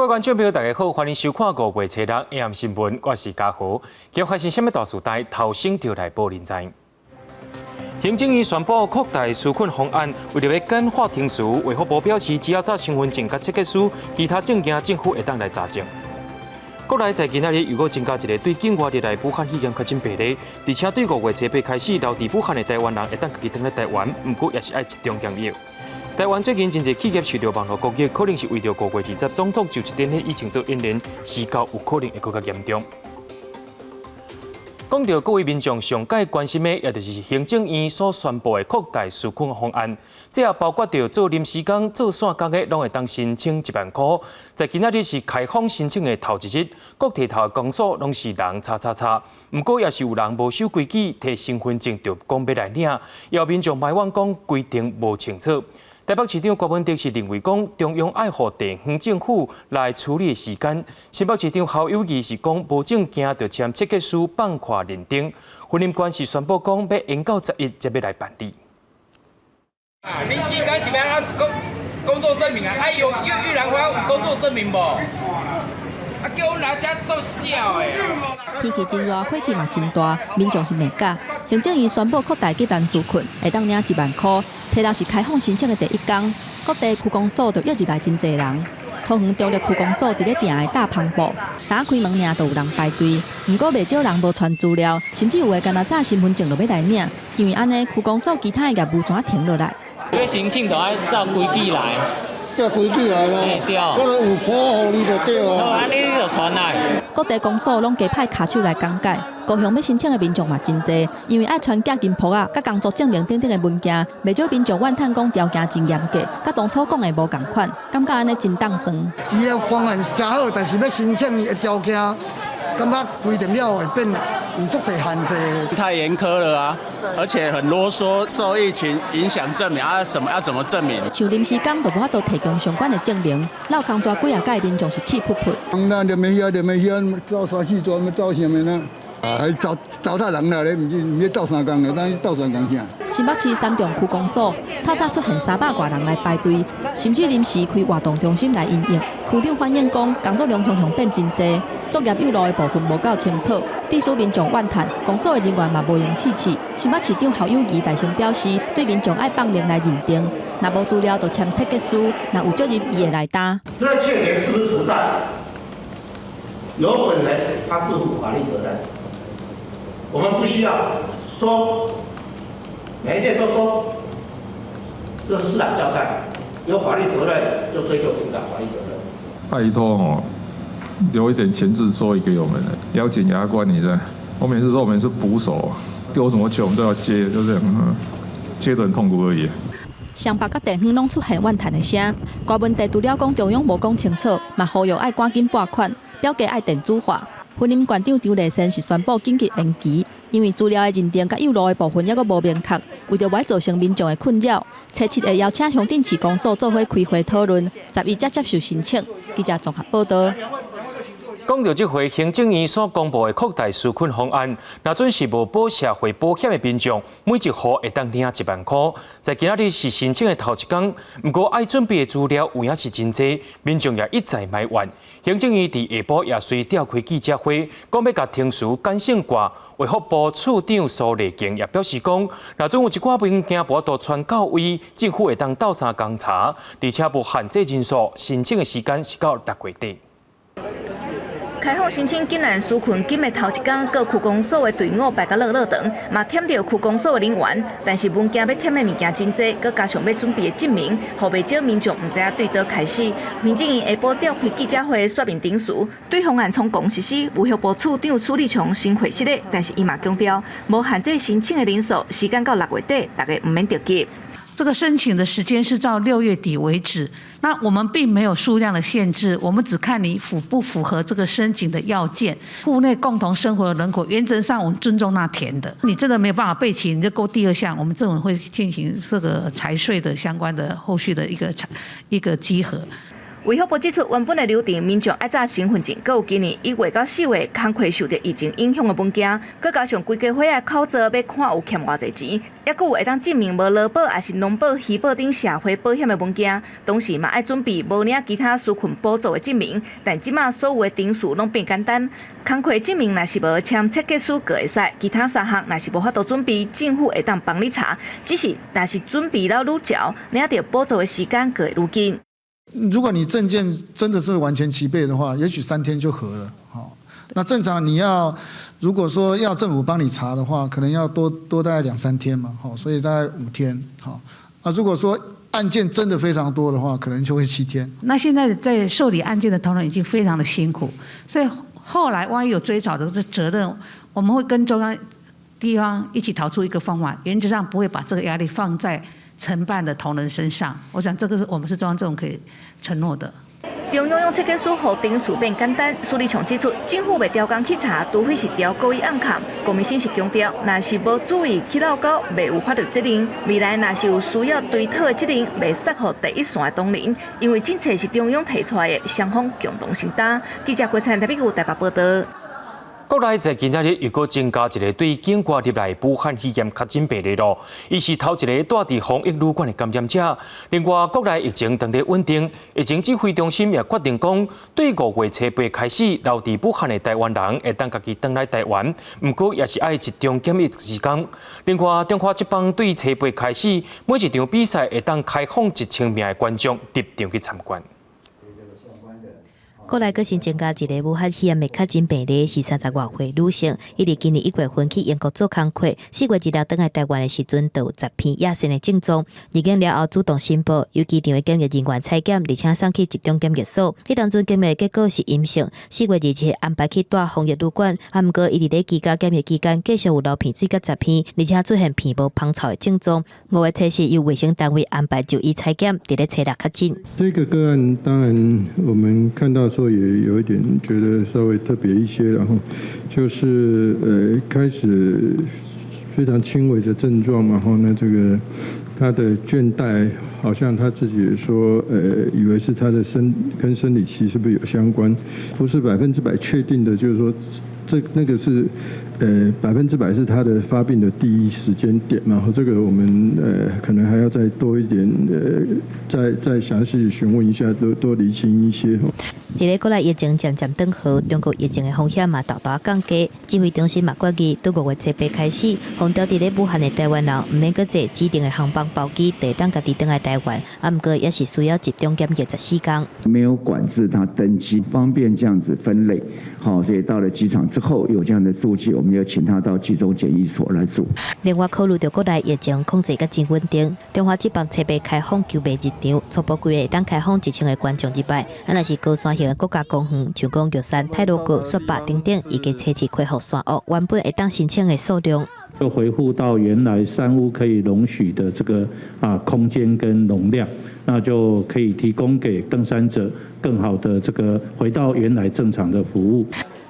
觀眾朋友，大家好，歡迎收看五月初六 AM 新聞，我是嘉豪。今發生啥物大事代，頭先就來報您知。行政院宣布擴大紓困方案，為著欲簡化程序，衛福部表示，只要紮身份證佮切結書，其他證件政府會當來查證。國內在今仔日又閣增加一个對境外入來武漢肺炎確診病例，而且對五月初八開始留佇武漢的台灣人會當家己轉來台灣，毋過也是愛集中檢疫。台灣最近真濟企業受著網路攻擊，可能是為著5月20總統就職典禮以前做演練，時局有可能會閣較嚴重。講著各位民眾上蓋關心的，也就是行政院所宣布的擴大紓困方案，這也包括著做臨時工、做散工的，攏會當申請1萬箍。在今仔日是開放申請的頭一日，各提頭的公所攏是人插插插，毋過也是有人無守規矩，提身份證就講欲來領，有民眾埋怨講規定無清楚。台北市長柯文哲是認為講中央愛予地方政府來處理的時間，新北市長侯友宜是講無證件就簽切結書放寬認定，雲林縣是宣布講欲延到11才欲來辦理。啊，臨時工是欲按怎工作證明啊？啊，有玉蘭花有工作證明無？啊，叫阮來遮做痟的。天氣真熱，火氣嘛真大，民眾是罵甲。行政院宣布擴大急難紓困，會當領1萬箍。初六是開放申請的第一工，各地區公所就約入來真濟人。桃園中壢區公所佇咧埕的大篷布，打開門爾就有人排隊。毋過袂少人無傳資料，甚至有的干焦紮身份證就欲來領，因為按呢區公所其他的業務怎停落來？欲申請就愛照規矩來。照規矩來咯，對。我有譜予你就對啊。按呢你就傳來。各地公所攏加派跤手來講解，高雄欲申請的民眾嘛真濟，因為愛傳寄金箔仔、佮工作證明等等的文件，袂少民眾怨嘆講條件真嚴格，佮當初講的無仝款，感覺按呢真凍酸。伊的方案誠好，但是欲申請的條件，感覺規定了會變有足濟限制。太嚴苛了啊，而且很囉嗦，受疫情影響證明啊，什麼要怎麼證明？像臨時工就無法度提供相關的證明，落工作幾仔擺民眾是氣噗噗。咱踮咧遐，踮咧遐，走三四轉，走啥物呢？啊，還糟糟蹋人啦！咧，毋是鬥相共的，咱鬥相共啥？新北市三重區公所透早出現300外人來排隊，甚至臨時開活動中心來因應。區長反映講，工作量常常變真濟，作業有路的部分無夠清楚，致使民眾怨嘆，公所的人員嘛無閒試試。新北市長侯友宜大聲表示，對民眾愛放任來認定，若無資料就簽切結書，若有責任伊會來擔。這個確診是不是實在？由本人他自負法律責任。我們不需要說，每一件都說，這是市長交代，有法律責任就追究市長法律責任。拜託哦，留一點前置作業給我們，咬緊牙關，你知道？我每次說我們是捕手，丟什麼球我們都要接，就這樣，接得很痛苦而已。雙北佮地方攏出現怨嘆的聲，柯文哲除了講中央無講清楚，嘛呼籲愛趕緊撥款，表格愛電子化。雲林縣長張麗善是宣布緊急延期，因為資料的認定佮有路的部分猶閣無明確，為著袂造成民眾的困擾，初七會邀請鄉鎮市公所做伙開會討論，11才接受申請。記者綜合報道。講著這回行政院所公布的擴大紓困方案，若準是無保社會保險的民眾，每一戶會當領1萬箍。在今仔日是申請的頭一工，毋過愛準備的資料有影是真濟，民眾也一再埋怨。行政院佇下晡也隨召開記者會，講欲共程序簡省化。衛福部次長蘇麗靜也表示講，若準有一寡文件無法度傳到位，政府會當鬥相共查，而且無限制人數，申請的時間是到6月底。開放申請緊難紓困金的頭一工，各區公所的隊伍排甲落落長，嘛忝著區公所的人員。但是文件欲添的物件真濟，閣加上欲準備的證明，予袂少民眾毋知影對佗開始。行政院下晡召開記者會說明程序，對方案從講實施，衛福部次長許立強先回釋的，但是伊嘛強調，無限制申請的人數，時間到六月底，大家毋免著急。這個申請的時間是到6月底為止，那我們並沒有數量的限制，我們只看你符不符合這個申請的要件。戶內共同生活的人口，原則上我們尊重那填的。你真的沒有辦法備齊，你就勾第二項，我們政府會進行這個財稅的相關的後續的一個稽核。衛福部指出，原本的流程，民眾愛紮身份證，閣有今年1月到4月工課受著疫情影響的文件，閣加上規家伙仔口座欲看有欠偌濟錢，抑閣有會當證明無勞保抑是農保、漁保等社會保險的文件，同時嘛愛準備無領其他紓困補助的證明。但這馬所有的程序攏變簡單，工課證明若是無簽切結書閣會使，其他三項若是無法度準備，政府會當幫你查。只是若是準備了愈遲，領著補助的時間閣會愈緊。如果你證件真的是完全齊備的話，也許3天就核了。好，那正常你要如果說要政府幫你查的話，可能要多多大概兩三天嘛。好，所以大概5天。好，啊，如果說案件真的非常多的話，可能就會7天。那現在在受理案件的同仁已經非常的辛苦，所以後來萬一有追討的這責任，我們會跟中央地方一起討出一個方法，原則上不會把這個壓力放在承辦的同仁身上，我想這個是我們是中央政府可以承諾的。中央用切結書予程序變簡單，蘇貞昌指出，政府袂調工去查，除非是調故意暗崁。郭美新是強調，若是無注意去落勾，袂有法律責任。未來若是有需要追討的責任，袂殺予第一線的同仁，因為政策是中央提出來的，雙方共同承擔。記者郭燦台北有台北報道。國內在今仔日又閣增加一个對境外入來武漢肺炎確診病例囉，伊是頭一个蹛佇防疫旅館的感染者。另外，國內疫情當咧穩定，疫情指揮中心也決定講，對5月初8開始留佇武漢的台灣人會當家己轉來台灣，毋過也是愛集中檢疫時間。另外，中華職棒對初八開始，每一場比賽會當開放1000名的觀眾入場去參觀。國內閣新增加一个武漢肺炎的確診病例，是30外歲女性，伊佇今年1月份去英國做工課，4月26轉來台灣的時陣，就有10天陽性的症狀。入境了後主動申報，由機場的檢疫人員採檢，而且送去集中檢疫所。彼當陣檢疫結果是陰性。4月27安排去蹛防疫旅館，啊，毋過伊佇咧居家檢疫期間繼續有流鼻水佮十天，而且出現鼻無芳臭的症狀。5月初四由衛生單位安排就醫採檢，佇咧初六確診。這個個案當然我們看到說也有一點覺得稍微特別一些，然後就是開始非常輕微的症狀嘛，然後呢這個他的倦怠，好像他自己也說，以為是他的跟生理期是不是有相關，不是100%確定的，就是說這那個是100%是他的發病的第一時間點嘛，這個我們可能還要再多一點再詳細詢問一下，多多釐清一些。佇咧國內疫情漸漸轉好，中國疫情的風險嘛大大降低。指揮中心嘛決議，對5月初八開始，封著佇咧武漢的台灣人，毋免閣坐指定的航班包機，就會當家己轉來台灣。啊，毋過也是需要集中檢疫14天。沒有管制他登機，方便這樣子分類。好，所以到了機場之後有這樣的注記，我們就請他到集中檢疫所來住。另外，考慮著國內疫情控制閣真穩定，中華職棒初八開放球迷入場，初步規劃會當開放1000个觀眾入來。啊，若是高山型的國家公園，像講玉山、太魯閣、雪霸等等，預計初七恢復山屋原本會當申請的數量。就恢復到原來山屋可以容許的這個空間跟容量，那就可以提供給登山者更好的這個回到原來正常的服務。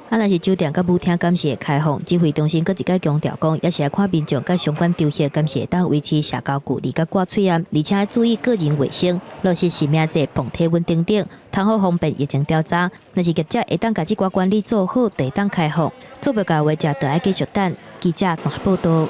啊，若是酒店佮舞廳敢是會開放，指揮中心閣一擺強調講，也是愛看民眾佮相關場合，敢是會當維持社交距離佮掛喙罨，而且愛注意個人衛生，落實實名制、磅體溫等等，通好方便疫情調查。若是業者會當共這寡管理做好，就會當開放；做袂到的話，就愛繼續等。記者綜合報道。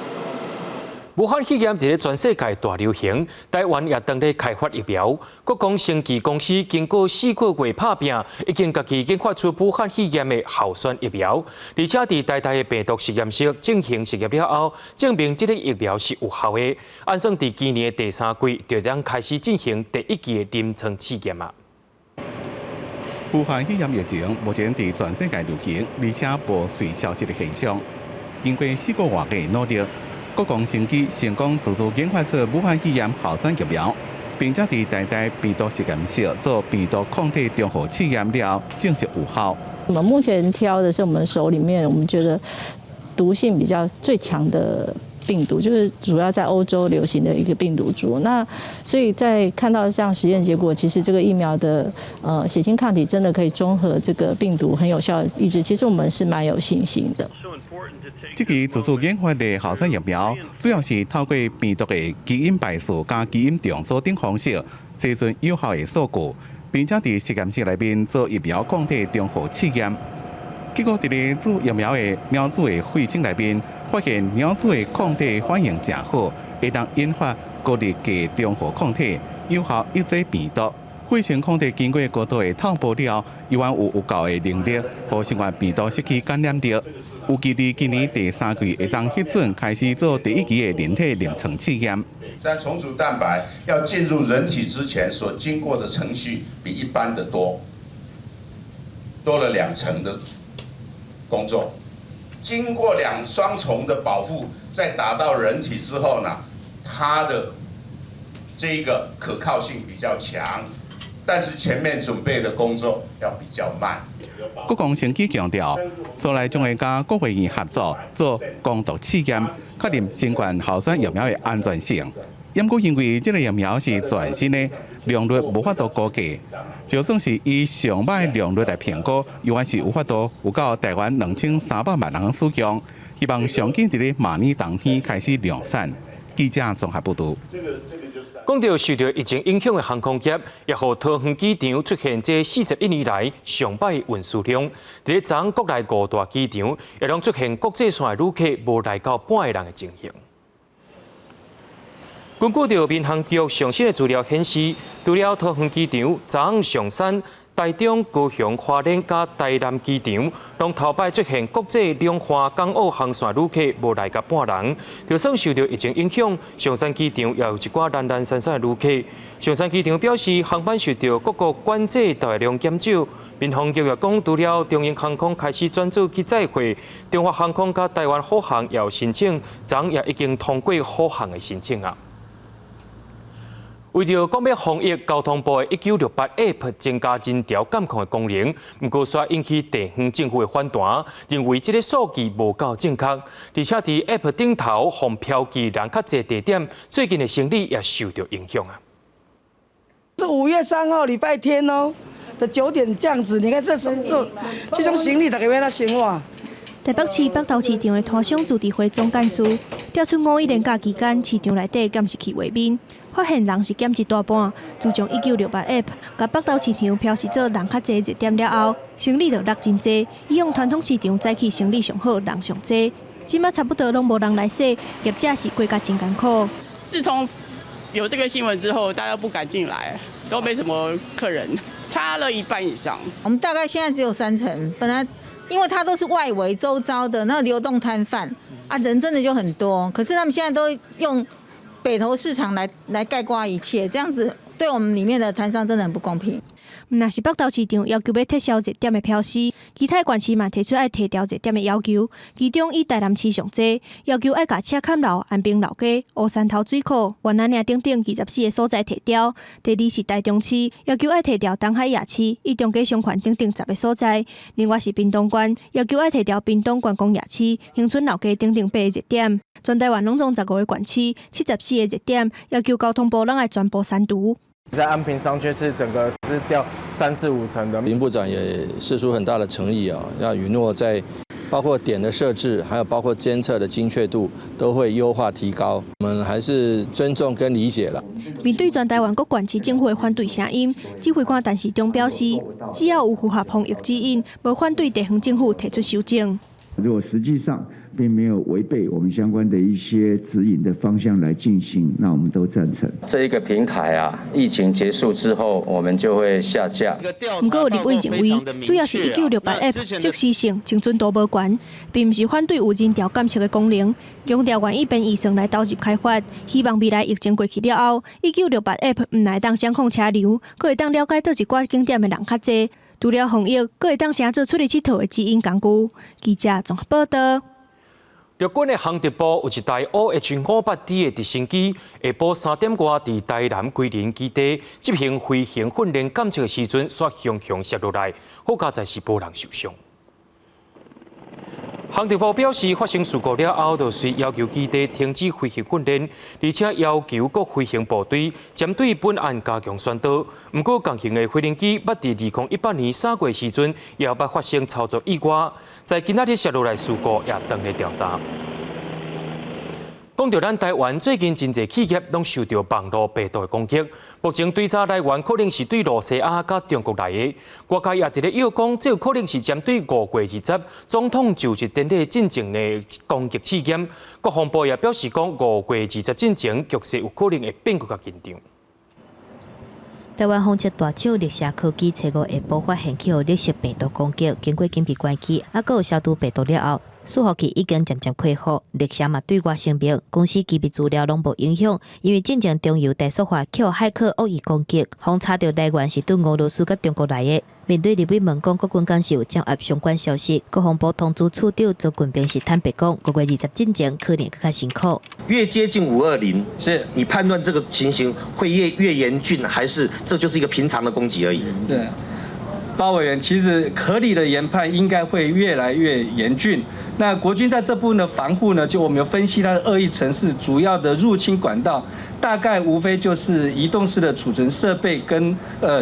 武漢肺炎佇咧全世界大流行，台灣也當咧開發疫苗。國光生技公司經過4個月拍拚，已經家己研發出武漢肺炎的候選疫苗，而且佇台大的病毒實驗室進行實驗了後，證明這个疫苗是有效的。按算佇今年的第三季就將開始進行第一期的臨床試驗啊。武漢肺炎疫情目前佇全世界流行，而且無隨消失的現象。經過4個外的努力，國光生技成功自主研發出武漢肺炎候選疫苗，並且佇台大病毒實驗室做病毒抗體中和試驗了，證實有效。我們目前挑的是我們手裡面，我們覺得毒性比較最強的病毒，就是主要在歐洲流行的一個病毒株。那所以在看到這樣實驗結果，其實這個疫苗的血清抗體真的可以中和這個病毒，很有效的抑制。其實我們是蠻有信心的。這支自主研發的候選疫苗，主要是透過病毒的基因排序佮基因重組等方式，計算有效的數據，並且佇實驗室內面做疫苗抗體中和試驗。結果佇咧注疫苗的貓鼠的血清內面，發現貓鼠的抗體反應誠好，會當引發高力嘅中和抗體，有效抑制病毒。血清抗體經過高度的透薄了後，依然有夠的能力，予新冠病毒失去感染力。預計佇今年第三季會當核准開始做第一期的人體臨床試驗。但重組蛋白要進入人體之前，所經過的程序比一般的多，多了兩層的工作。經過兩雙重的保護，再打到人體之後呢，它的這一個可靠性比較強，但是前面準備的工作要比較慢。國光生技強調，將來將會佮國衛院合作做攻毒試驗，確認新冠候選疫苗的安全性。毋過因為這个疫苗是全新的，良率無法度估計，就算是以上擺良率來評估，猶原是有法度有夠台灣2300萬人使用。希望上緊佇咧明年冬天開始量產。記者綜合報導。講到受著疫情影響的航空業，也予桃園機場出現這41年來上歹運輸量。佇咧昨昏國內五大機場，也攏出現國際線旅客無來到半个人的情形。根據著民航局上新的資料顯示，除了桃園機場、昨昏松山、台中、高雄、花蓮佮台南機場，攏頭擺出現國際兩岸港澳航線旅客無來共半人，就算受著疫情影響，松山機場也有一寡零零散散的旅客。松山機場表示，航班受著各國管制大量減少。民航局也講，除了長榮航空開始轉做機載貨，中華航空佮台灣虎航也有申請，昨也已經通過虎航的申請啊。為著講欲防疫，交通部的1968 App 增加人潮監控的功能，毋過煞引起地方政府的反彈，認為這个數據無夠正確，而且佇 App 頂頭予標記人較濟地點，最近的生理也受著影響啊。是5月3號禮拜天哦的9點這樣子，你看這是這種行李大家欲按怎生活？台北市北投市場的攤商自治會總幹事調出五一連假期間，市場內底監視器畫面，發現人是減一大半。自從1968 App共北投市場標示做人較濟熱點了後，生理就落真濟。以往傳統市場早起生理上好，人上濟，這馬差不多攏無人來踅，業者是過甲真艱苦。自從有這個新聞之後，大家不敢進來，都沒什麼客人，差了一半以上。我們大概現在只有三成，本來因為它都是外圍周遭的那流動攤販啊，人真的就很多。可是他們現在都用北投市場來概括一切，這樣子對我們裡面的攤商真的很不公平。毋但是北投市場要求欲撤銷熱點的標示，其他縣市嘛提出愛撤掉熱點的要求。其中以台南市上濟，要求愛共赤崁樓、安平老街、烏山頭水庫、元仔嶺等等24個所在撤掉。第二是台中市，要求愛撤掉東海夜市、一中街商圈等等10個所在。另外是屏東縣，要求愛撤掉屏東觀光夜市、恆春老街等等八個熱點。全台灣攏總15個縣市，74個熱點，要求交通部攏愛全部刪除。在安平商圈是整個是掉3至5成的。林部長也釋出很大的誠意啊，要允諾在包括點的設置，還有包括監測的精確度，都會優化提高。我們還是尊重跟理解了。面對全台灣各縣市政府的反對聲音，指揮官陳時中表示，只要有符合防疫指引，無反對地方政府提出修正。如果實際上並沒有違背我們相關的一些指引的方向來進行，那我們都贊成。這一個平台啊，疫情結束之後，我們就會下架。毋過立委認為，主要是1968 App 即時性、精準度無懸，並毋是反對有人潮監測的功能，強調願意編預算來投入開發，希望未來疫情過去了後，1968 App 毋但會當掌控車流，閣會當了解佗一寡景點的人較濟。除了防疫，閣會當成做出去𨑨迌的指引工具。記者綜合報道。陸軍的航特部有一台 OH-58D 的直升機，下晡3點外佇台南龜林基地執行飛行訓練檢測的時陣，煞雄雄摔落來，好佳哉是無人受傷。航特部表示，發生事故了後，就隨要求基地停止飛行訓練，而且要求各飛行部隊針對本案加強宣導。毋過，共型的飛行機捌佇2018年3月時陣，也捌發生操作意外，在今仔日摔落來事故也當咧調查。講著咱台灣最近真濟企業攏受著網路病毒的攻擊，目前追查來源可能是對露西亞佮中國來的。外界也佇咧臆講，這有可能是針對5月20總統就職典禮進前的攻擊試驗。國防部也表示講，5月20進前局勢有可能會變閣較緊張。台灣封測大廠力碩科技初五下晡發現去予綠色病毒攻擊，經過緊急關機，猶閣有消除病毒了後，伺服器已經漸漸恢復，力碩嘛對外聲明，公司機密資料攏無影響，因為進前中油台塑化去予駭客惡意攻擊，封查著來源是對俄羅斯佮中國來的。面對立委問講國軍敢是有掌握相關消息，國防部通知處長周群兵是坦白講，5月20進前可能閣較辛苦。越接近520，是你判斷這個情形會越嚴峻，還是這就是一個平常的攻擊而已？對，包委員，其實合理的研判應該會越來越嚴峻。那國軍在這部分的防護呢？就我們有分析它的惡意程式主要的入侵管道，大概無非就是移動式的儲存設備跟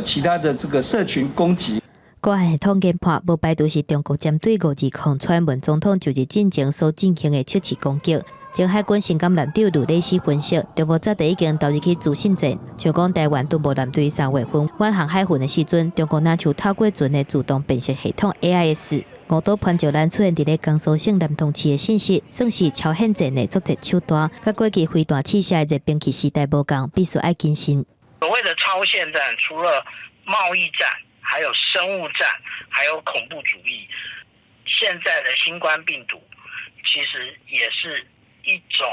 其他的這個社群攻擊。國安系統研判，無排除是中國針對520蔡英文總統就職進前所進行的測試攻擊。前海軍新港艦長呂禮斯分析，中國早就已經投入去資訊戰，像講台灣敦睦艦隊3月份遠航海巡的時陣，中國若像透過船的自動辨識系統 AIS，誤導潘石蘭出現佇咧江蘇省南通市的信息，算是超限戰的作戰手段，佮過去飛彈試射的熱兵器時代無仝，必須愛謹慎。所謂的超限戰，除了貿易戰，還有生物戰，還有恐怖主義。現在的新冠病毒，其實也是一種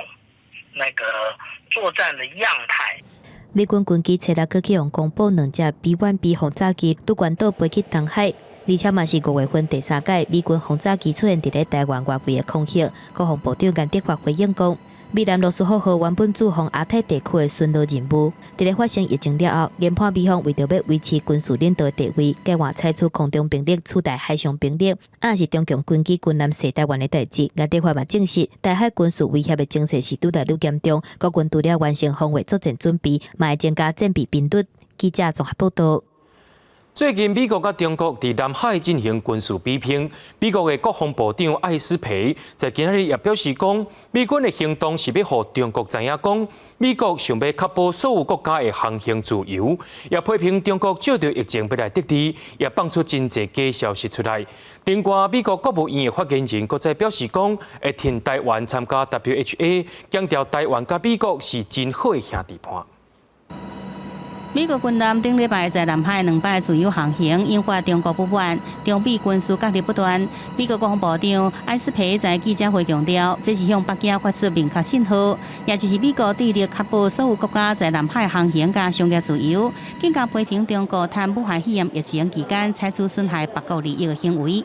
那個作戰的樣態。美軍軍機初六閣去予公布兩隻 B-1B 轟炸機拄關島飛去東海，而且嘛是5月份第三擺美軍轟炸機出現佇咧台灣外圍的空域。國防部長顏德發回應講，美艦羅斯福號原本駐防亞太地區的巡邏任務，佇咧發生疫情了後，研判美方為著欲維持軍事領導地位，計劃採取空中兵力取代海上兵力，啊若是中共軍機軍艦襲台灣的代誌，顏德發嘛證實，台海軍事威脅的情勢是愈來愈嚴重，國軍除了完成防衛作戰準備，嘛會增加戰備頻率。記者綜合報導。最近，美國佮中國佇南海進行軍事比拼。美國的國防部長艾斯培在今仔日也表示講，美軍的行動是欲予中國知影講，美國想欲確保所有國家的航行自由，也批評中國藉著疫情欲來得利，也放出真濟假消息出來。另外，美國國務院的發言人閣再表示講，會挺台灣參加 WHA，強調台灣佮美國是真好的兄弟伴。美國軍艦頂禮拜在南海兩擺自由航行，引發中國不滿，中美軍事角力不斷。美國國防部長艾斯培在記者會強調，這是向北京發出明確信號，也就是美國致力確保所有國家在南海航行佮商業自由，更加批評中國趁武漢肺炎疫情期間採取損害別國利益的行為。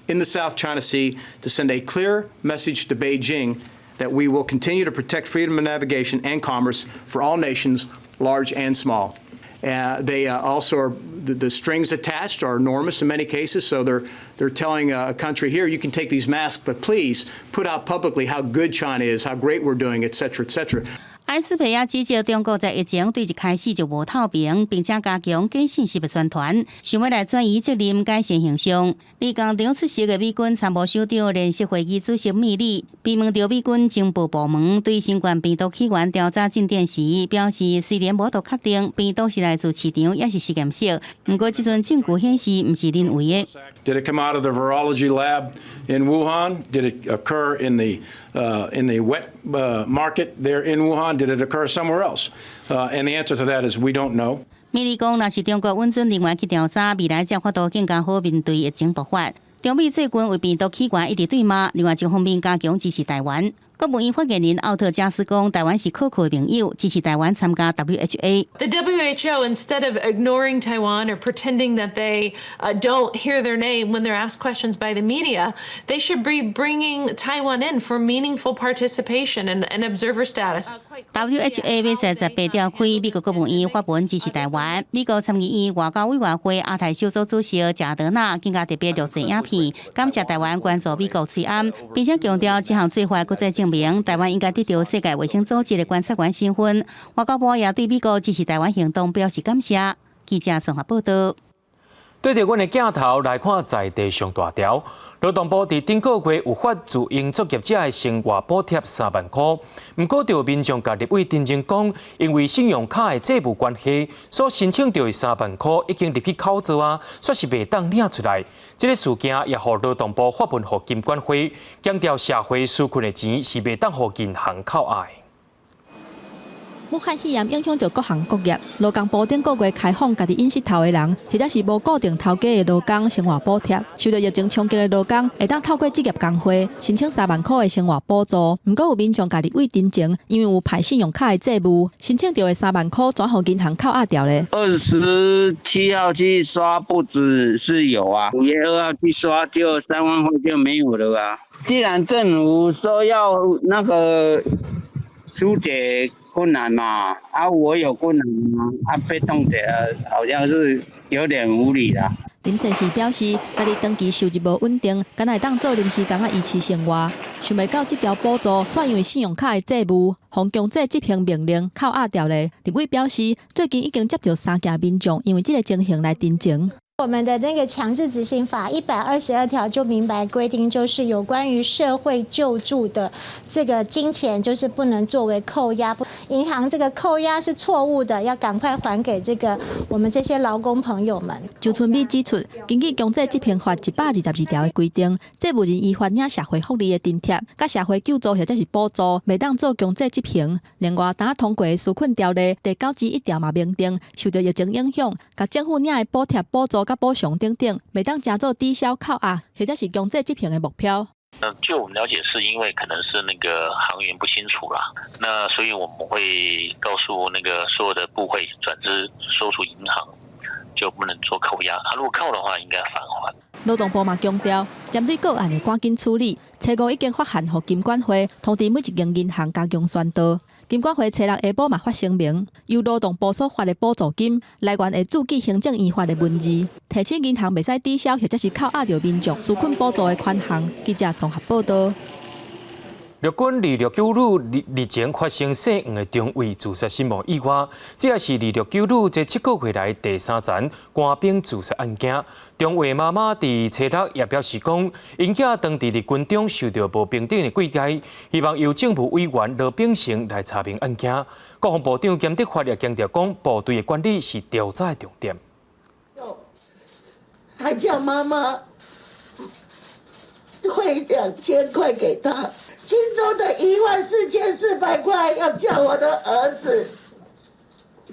In the South China Sea, to send a clear message to Beijing that we will continue to protect freedom of navigation and commerce for all nations, large and small. They also are the strings attached are enormous in many cases. So they're telling a country here, you can take these masks, but please put out publicly how good China is, how great we're doing, et cetera, et cetera. 艾斯培也指責中國在疫情對一開始就無透明，並且加強假信息的宣傳，想欲來轉移責任、改善形象。佇共場出席的美軍參謀首長聯席會議主席米利，被問著美軍情報部門對新冠病毒起源調查進展時，表示雖然無法度確定病毒是來自市場抑是實驗室，毋過這陣證據顯示毋是人為的。 Did it come out of the virology lab in Wuhan? Did it occur in the wet market there in Wuhan? Did it occur somewhere else? And the answer to that is we don't know. 米利講，若是中國允准人員去調查，未來才有法度更加好面對疫情爆發。中美最近為病毒起源一直對罵，另外一方面加強支持台灣。國務院發言人奧特加斯講，台灣是可靠的盟友，支持台灣參加 WHA。 The WHO, instead of ignoring Taiwan or pretending that they don't hear their name when they're asked questions by the media, they should be bringing Taiwan in for meaningful participation and observer status. WHA 欲在18召開，美國國務院發文支持台灣。美國參議院外交委員會亞太小組主席賈德納更加特別錄製影片，感謝台灣關注美國喙罨，並且強調這項做法閣再證明台灣應該得著世界衛生組織的觀察員身份。外交部也對美國支持台灣行動表示感謝。記者綜合報導。對著阮的鏡頭來看，在地上大條。勞動部佇頂個月有發自營作業者的生活補貼3萬箍，毋過就有民眾共立委陳情講，因為信用卡的債務關係，所申請著的三萬箍已經入去口座啊，煞是袂當領出來。這个事件也予勞動部發文予金管會，強調社會紓困的錢是袂當予銀行扣押的。武漢肺炎影響著各行各業，勞工部頂個月開放家己湧穡頭的人，或者是無固定頭家的勞工生活補貼。受著疫情衝擊的勞工，會當透過職業工會申請三萬箍的生活補助。毋過有民眾共立委陳情，因為有派信用卡的債務，申請著的三萬箍轉予銀行扣押掉咧。 27號去刷不只是有啊，5月2號去刷就3萬塊就沒有了啊。既然政府說要那個紓解困難嘛，啊，我有困難嘛，啊，被凍結了，好像是有點無理啦。林先生表示，家己長期收入無穩定，敢若會當做臨時工仔維持生活。想袂到這條補助，煞因為信用卡的債務，予強制執行命令扣押掉咧。立委表示，最近已經接著三件民眾因為這个情形來陳情。我們的那個強制執行法122條就明白規定，就是有關於社會救助的這個金錢，就是不能作為扣押。銀行這個扣押是錯誤的，要趕快還給這個我們這些勞工朋友們。周春米指出，根據強制執行法122條的規定，債務人依法領社會福利的津貼、佮社會救助或者是補助，袂當做強制執行。另外，剛通過的紓困條例第91條嘛明定，受著疫情影響，共政府領的補貼、補助佮補償等等，袂當成做抵銷扣押或者是強制執行的目標。嗯，就我們了解，是因為可能是那個行員不清楚啦，那所以我們會告訴那個所有的部會轉至所屬銀行，就不能做扣押。啊，如果扣的話，應該返還。勞動部嘛強調，針對個案會趕緊處理。初五已經發函予金管會，通知每一間銀行加強宣導。金管會初六下晡嘛發聲明，由勞動部所發的補助金來源會註記行政院發的文字，提醒銀行袂使抵銷或者是扣押著民眾紓困補助的款項。記者綜合報導。陸軍26九旅日日前發生姓黃的中尉自殺身亡意外，這也是26九旅這7個月來第三宗官兵自殺案件。中尉媽媽佇初六也表示講，𪜶囝當時佇軍中受著無平等的對待，希望由政務委員羅秉成來查明案件。國防部長兼德發也強調講，部隊的管理是調查的重點。還叫媽媽匯2000塊給他。軍中的14,400塊，要叫我的兒子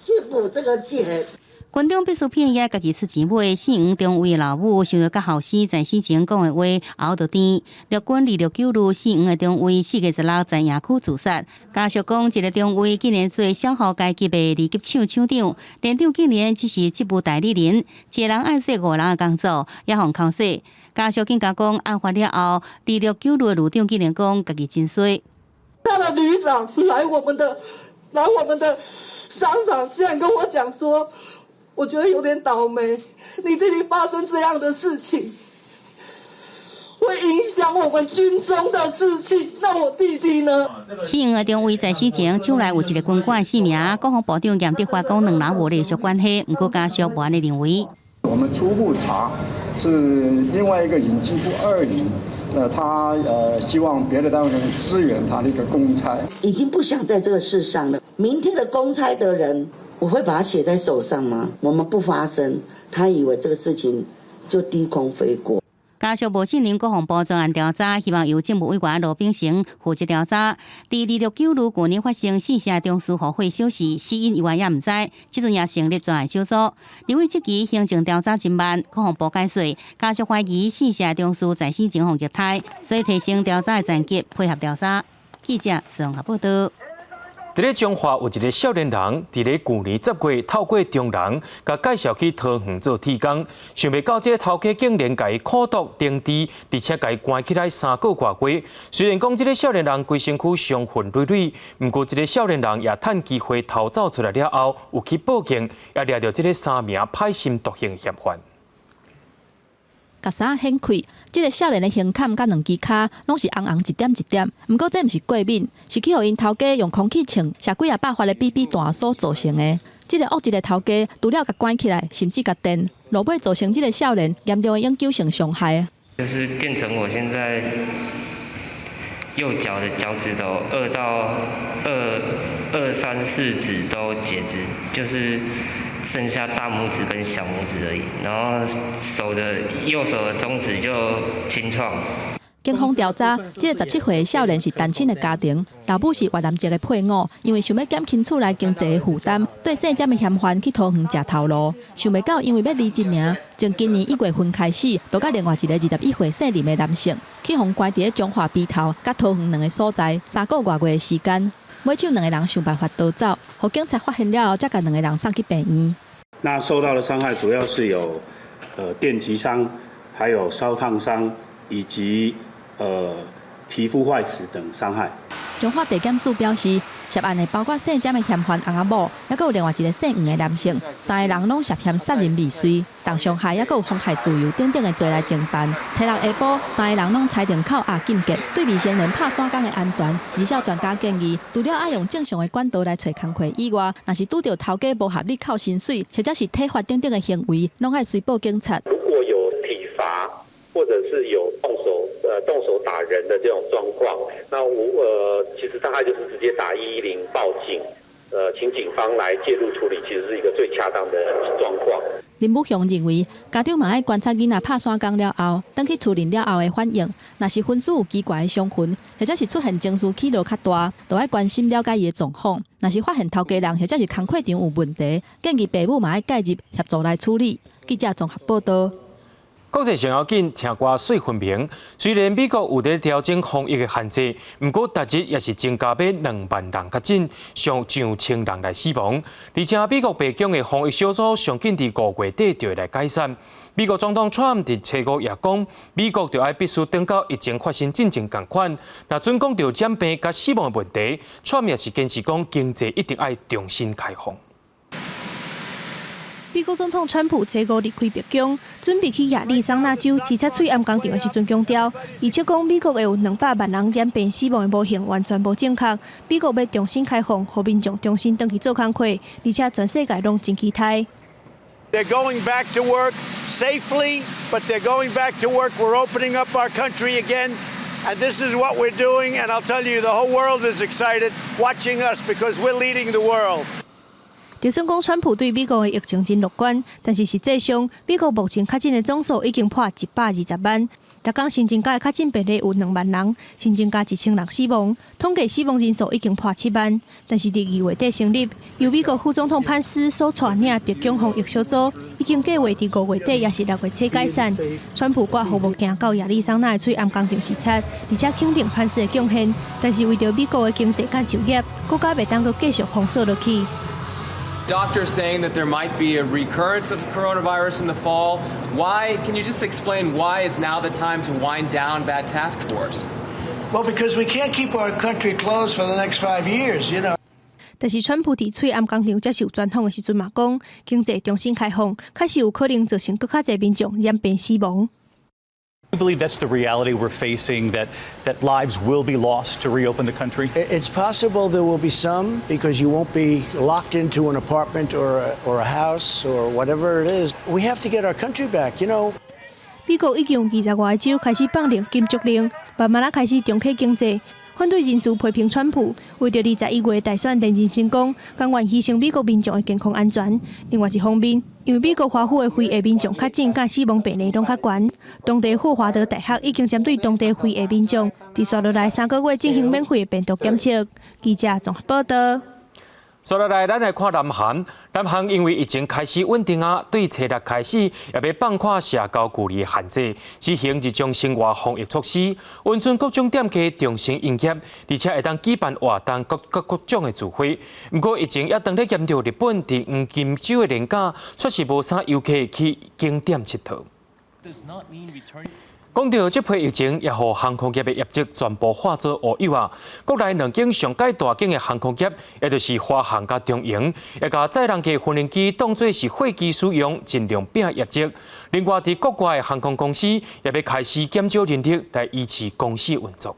去補這個錢。軍中必需品也家己出錢買，姓黃中尉老母想著佮後生在死前講的話，喉就甜。陸軍26九旅姓黃的中尉4月16在營區自殺。家屬講，這个中尉竟然做小號階級的二級廠廠長，連長竟然只是職務代理人，一个人愛做五人的工作，也予剾洗。家屬更加講，案發了後，26九旅的旅長竟然講家己真衰。他的旅長來我們的商場，竟然跟我講說，我覺得有點倒霉，你弟弟發生這樣的事情，會影響我們軍中的士氣。那我弟弟呢？姓黃的中尉在死前，手內有一个軍官姓名，國防部長嚴德發講兩人無隸屬關係，毋過家屬無按呢認為。我們初步查是另外一個應急部二營，他希望別的單位能支援他的一個公差。已經不想在這個世上了。明天的公差的人，我會把它寫在手上嗎？我們不發聲，他以為這個事情就低空飛過。家屬無信任國防部專案調查，希望由政務委員羅秉成負責調查。佇26九旅舊年發生四成中士予火燒死，死因猶原也毋知，這陣也成立專案小組。立委質疑行政調查真慢，國防部解釋，家屬懷疑四成中士在死前予虐待，所以提升調查的層級，配合調查。記者綜合報導。佇咧彰化有一个少年人，佇咧舊年10月透過中人，共介紹去桃園做鐵工，想袂到這个頭家竟然共伊苦毒凌遲，而且共伊關起來3個外月。雖然講這个少年人規身軀傷痕累累，毋過這个少年人也趁機會逃走出來了後，有去報警，也掠著這个三名歹心毒刑嫌犯。共衫掀開，這个少年的胸坎佮兩支跤攏是紅紅一點一點。毋過這毋是過敏，是去予𪜶頭家用空氣槍射幾仔百發的 BB 彈所造成的。這个惡質的頭家除了共關起來，甚至共電，落尾造成這个少年嚴重的永久性傷害。就是變成我現在右腳的腳趾頭二到二二三四指都截肢，就是剩下大拇指跟小拇指而已，然後手的右手的中指就清創。警方調查，這个17歲的少年是單親的家庭，老母是越南籍的配偶，因為想欲減輕厝內經濟的負擔，對性佔的嫌犯去桃園食頭路，想袂到因為欲離職爾，從今年1月份開始，就佮另外一个21歲姓林的男性，去予關佇咧彰化埤頭佮桃園兩个所在3個外月的時間，尾手兩个人想辦法逃走，予警察發現了後，才共兩个人送去病院。那受到的傷害主要是有，電擊傷，還有燒燙傷，以及皮膚壞死等傷害。彰化地檢署表示，涉案的包括姓詹的嫌犯翁仔某，猶閣有另外一个姓黃的男性，三个人攏涉嫌殺人未遂、重傷害，猶閣有妨害自由等等的罪來偵辦。初六下晡，三个人攏裁定扣押禁見。對未成年拍散工的安全，兒少專家建議，除了愛用正常的管道來揣工課以外，若是拄著頭家無合理扣薪水，或者是體罰等等的行為，攏愛隨報警察。如果有體罰，或者是有動手打人的這種狀況，那我其實大概就是直接打110報警，請警方來介入處理，其實是一個最恰當的狀況。林武雄認為，家長嘛愛觀察囡仔拍散工了後，轉去厝裡了後的反應，若是昏死有奇怪的傷痕，或者是出現情緒起落較大，就愛關心了解伊的狀況。若是發現頭家人或者是工課場有問題，建議爸母嘛愛介入協助來處理。記者綜合報導。國際上要緊，聽歌媠分明。雖然美國有佇調整防疫的限制，毋過逐日也是增加欲2萬人確診，上上千人來死亡。而且美國白宮的防疫小組上緊佇5月底就會來解散。美國總統川普佇初五也講，美國就愛必須等到疫情發生進前仝款。若準講著染病佮死亡的問題，川普也是堅持講經濟一定愛重新開放。美國總統川普初五離開白宮，準備去亞利桑那州視察喙罨工廠的時陣，強調，伊測講美國會有200萬人染病死亡的模型完全無正確。美國欲重新開放，予民眾重新轉去做工課，而且全世界攏真期待。 They're going back to work safely, but they're going back to work. We're opening up our country again, and this is what we're doing. And I'll tell you, the whole world is excited watching us because we're leading the world. 就算講川普對美國的疫情真樂觀，但是實際上，美國目前確診的總數已經破120萬。逐工新增加的確診病例有2萬人，新增加1000人死亡，統計死亡人數已經破7萬。但是佇2月底成立，由美國副總統潘斯所帶領的白宮防疫小組，已經計劃佇5月底抑是6月初解散。川普掛護目鏡到亞利桑那的喙罨工廠視察，而且肯定潘斯的貢獻。但是為著美國的經濟佮就業，國家袂當閣繼續封鎖落去。 Doctors saying that there might be a recurrence of coronavirus in the fall. Why? Can you just explain why is now the time to wind down that task force? Well, because we can't keep our country closed for the next 5 years. 但是川普佇喙罨工廠接受專訪的時陣嘛講，經濟重新開放，確實有可能造成閣較濟民眾染病死亡。 You believe that's the reality we're facing, that lives will be lost to reopen the country? It's possible there will be some because you won't be locked into an apartment or a house or whatever it is. We have to get our country back. 美國已經有20外個州開始放令禁足令，慢慢仔開始重啟經濟。反對人士批評川普為著21月大選連任成功，甘願犧牲美國民眾的健康安全。另外一方面，因為美國華府的非裔民眾確診佮死亡病例攏較懸，當地霍華德大學已經針對當地非裔民眾，佇紲落來3個月進行免費的病毒檢測。記者綜合報導。接落來，咱來看南韓。南韓因為疫情開始穩定啊，對初六開始也欲放寬社交距離的限制，執行日常生活防疫措施，允准各種店家重新營業，而且會當舉辦活動各各各種的聚會。毋過疫情猶當咧嚴重，日本佇黃金週的連假，卻是無啥遊客去景點𨑨迌。講到這波疫情，也予航空業的業績全部化做烏有啊！國內兩間上蓋大間的航空業，也就是華航佮長榮，也共載人客無人機當做是貨機使用，盡量拼業績。另外，佇國外的航空公司，也欲開始減少人力來維持公司運作。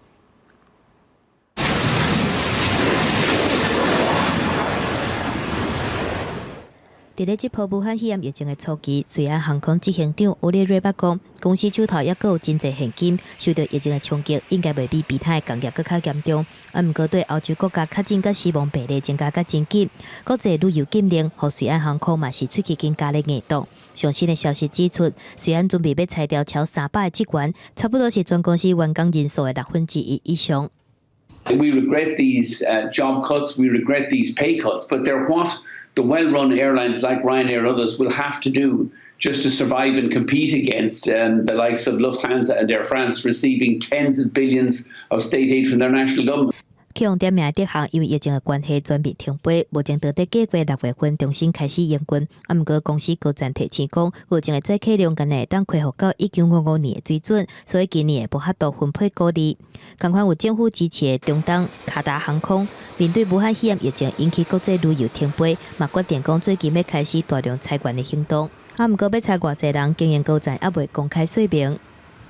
佇咧這波武漢肺炎疫情的初期，瑞安航空執行長烏列瑞捌講，公司手頭猶閣有真濟現金，受著疫情的衝擊，應該袂比其他的工業閣較嚴重。啊，毋過對歐洲國家確診佮死亡病例增加較真緊，國際旅遊禁令，予瑞安航空嘛是喙齒緊咬咧硬擋。上新的消息指出，瑞安準備欲裁掉超300个職員，差不多是全公司員工人數的1/6以上。 We regret these job cuts, we regret these pay cuts, but they're what the well-run airlines like Ryanair and others will have to do just to survive and compete against the likes of Lufthansa and Air France receiving tens of billions of state aid from their national government. 去予點名的德航因為疫情的關係全面停飛，目前當佇計劃6月份重新開始營運。啊，毋過公司高層提醒講，目前的載客量干焦會當恢復到1955年的水準，所以今年會無法度分配股利。仝款有政府支持的中東卡達航空，面對武漢肺炎疫情引起國際旅遊停飛，嘛決定講最近欲開始大量裁員的行動。啊，毋過欲裁偌濟人，經營高層猶未公開說明。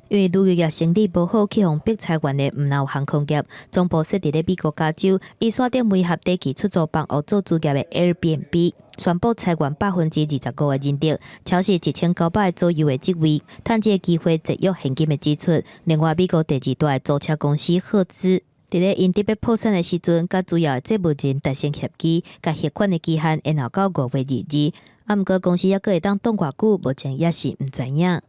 因為旅遊業生意無好，去予迫裁員的毋但有航空業，總部設佇咧美國加州，以山頂媒合短期出租房屋做主業的 Airbnb 宣布裁員25%的人力，超過1900個左右的職位，趁這个機會節約現金的支出。另外，美國第二大的租車公司赫茲，佇咧𪜶得欲破產的時陣，佮主要的債務人達成協議，共還款的期限延後到5月22。啊，毋過公司猶閣會當擋偌久，目前也是毋知影。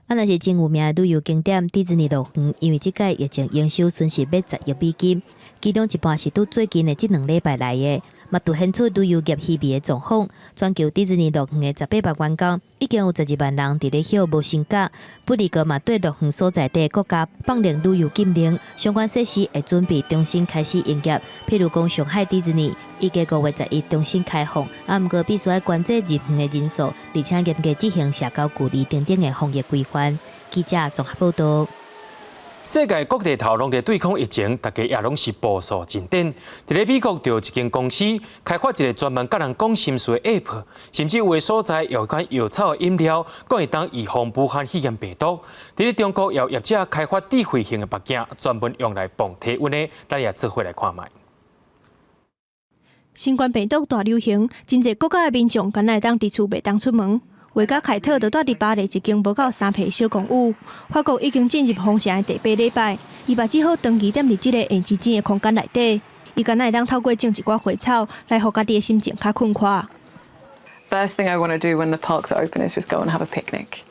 啊，若是真有名的旅遊景點迪士尼樂園，因為這擺疫情營收損失欲10億美金，其中一半是佇最近的這2禮拜來的，嘛凸顯出旅遊業稀微的狀況。全球迪士尼樂園的18萬員工，已經有12萬人佇咧歇無薪假。不離國嘛對樂園所在地國家放令旅遊禁令，相關設施會準備重新開始營業。譬如講上海迪士尼，預計5月11重新開放，啊，毋過必須愛限制入園的人數，而且嚴格執行社交距離等等的防疫規範。記者綜合報導。世界各地頭攏佇對抗疫情，大家也攏是步數進展。佇咧美國，就有一間公司開發一个專門佮人講心事的 App，甚至有的所在有款藥草的飲料，講會當預防武漢肺炎病毒。佇咧中國，也有業者開發智慧型的目鏡，專門用來磅體溫的，咱也做伙來看覓。新冠病毒大流行，真濟國家的民眾敢若會當佇厝袂當出門。畫家凱特就蹛佇巴黎一間無夠3坪小公寓，法國已經進入封城的第八禮拜，伊嘛只好長期踮佇這个閒靜靜的空間內底。伊敢若會當透過種一寡花草來予家己的心情較睏快。 First thing I want to do when the parks are open is just go and have a picnic.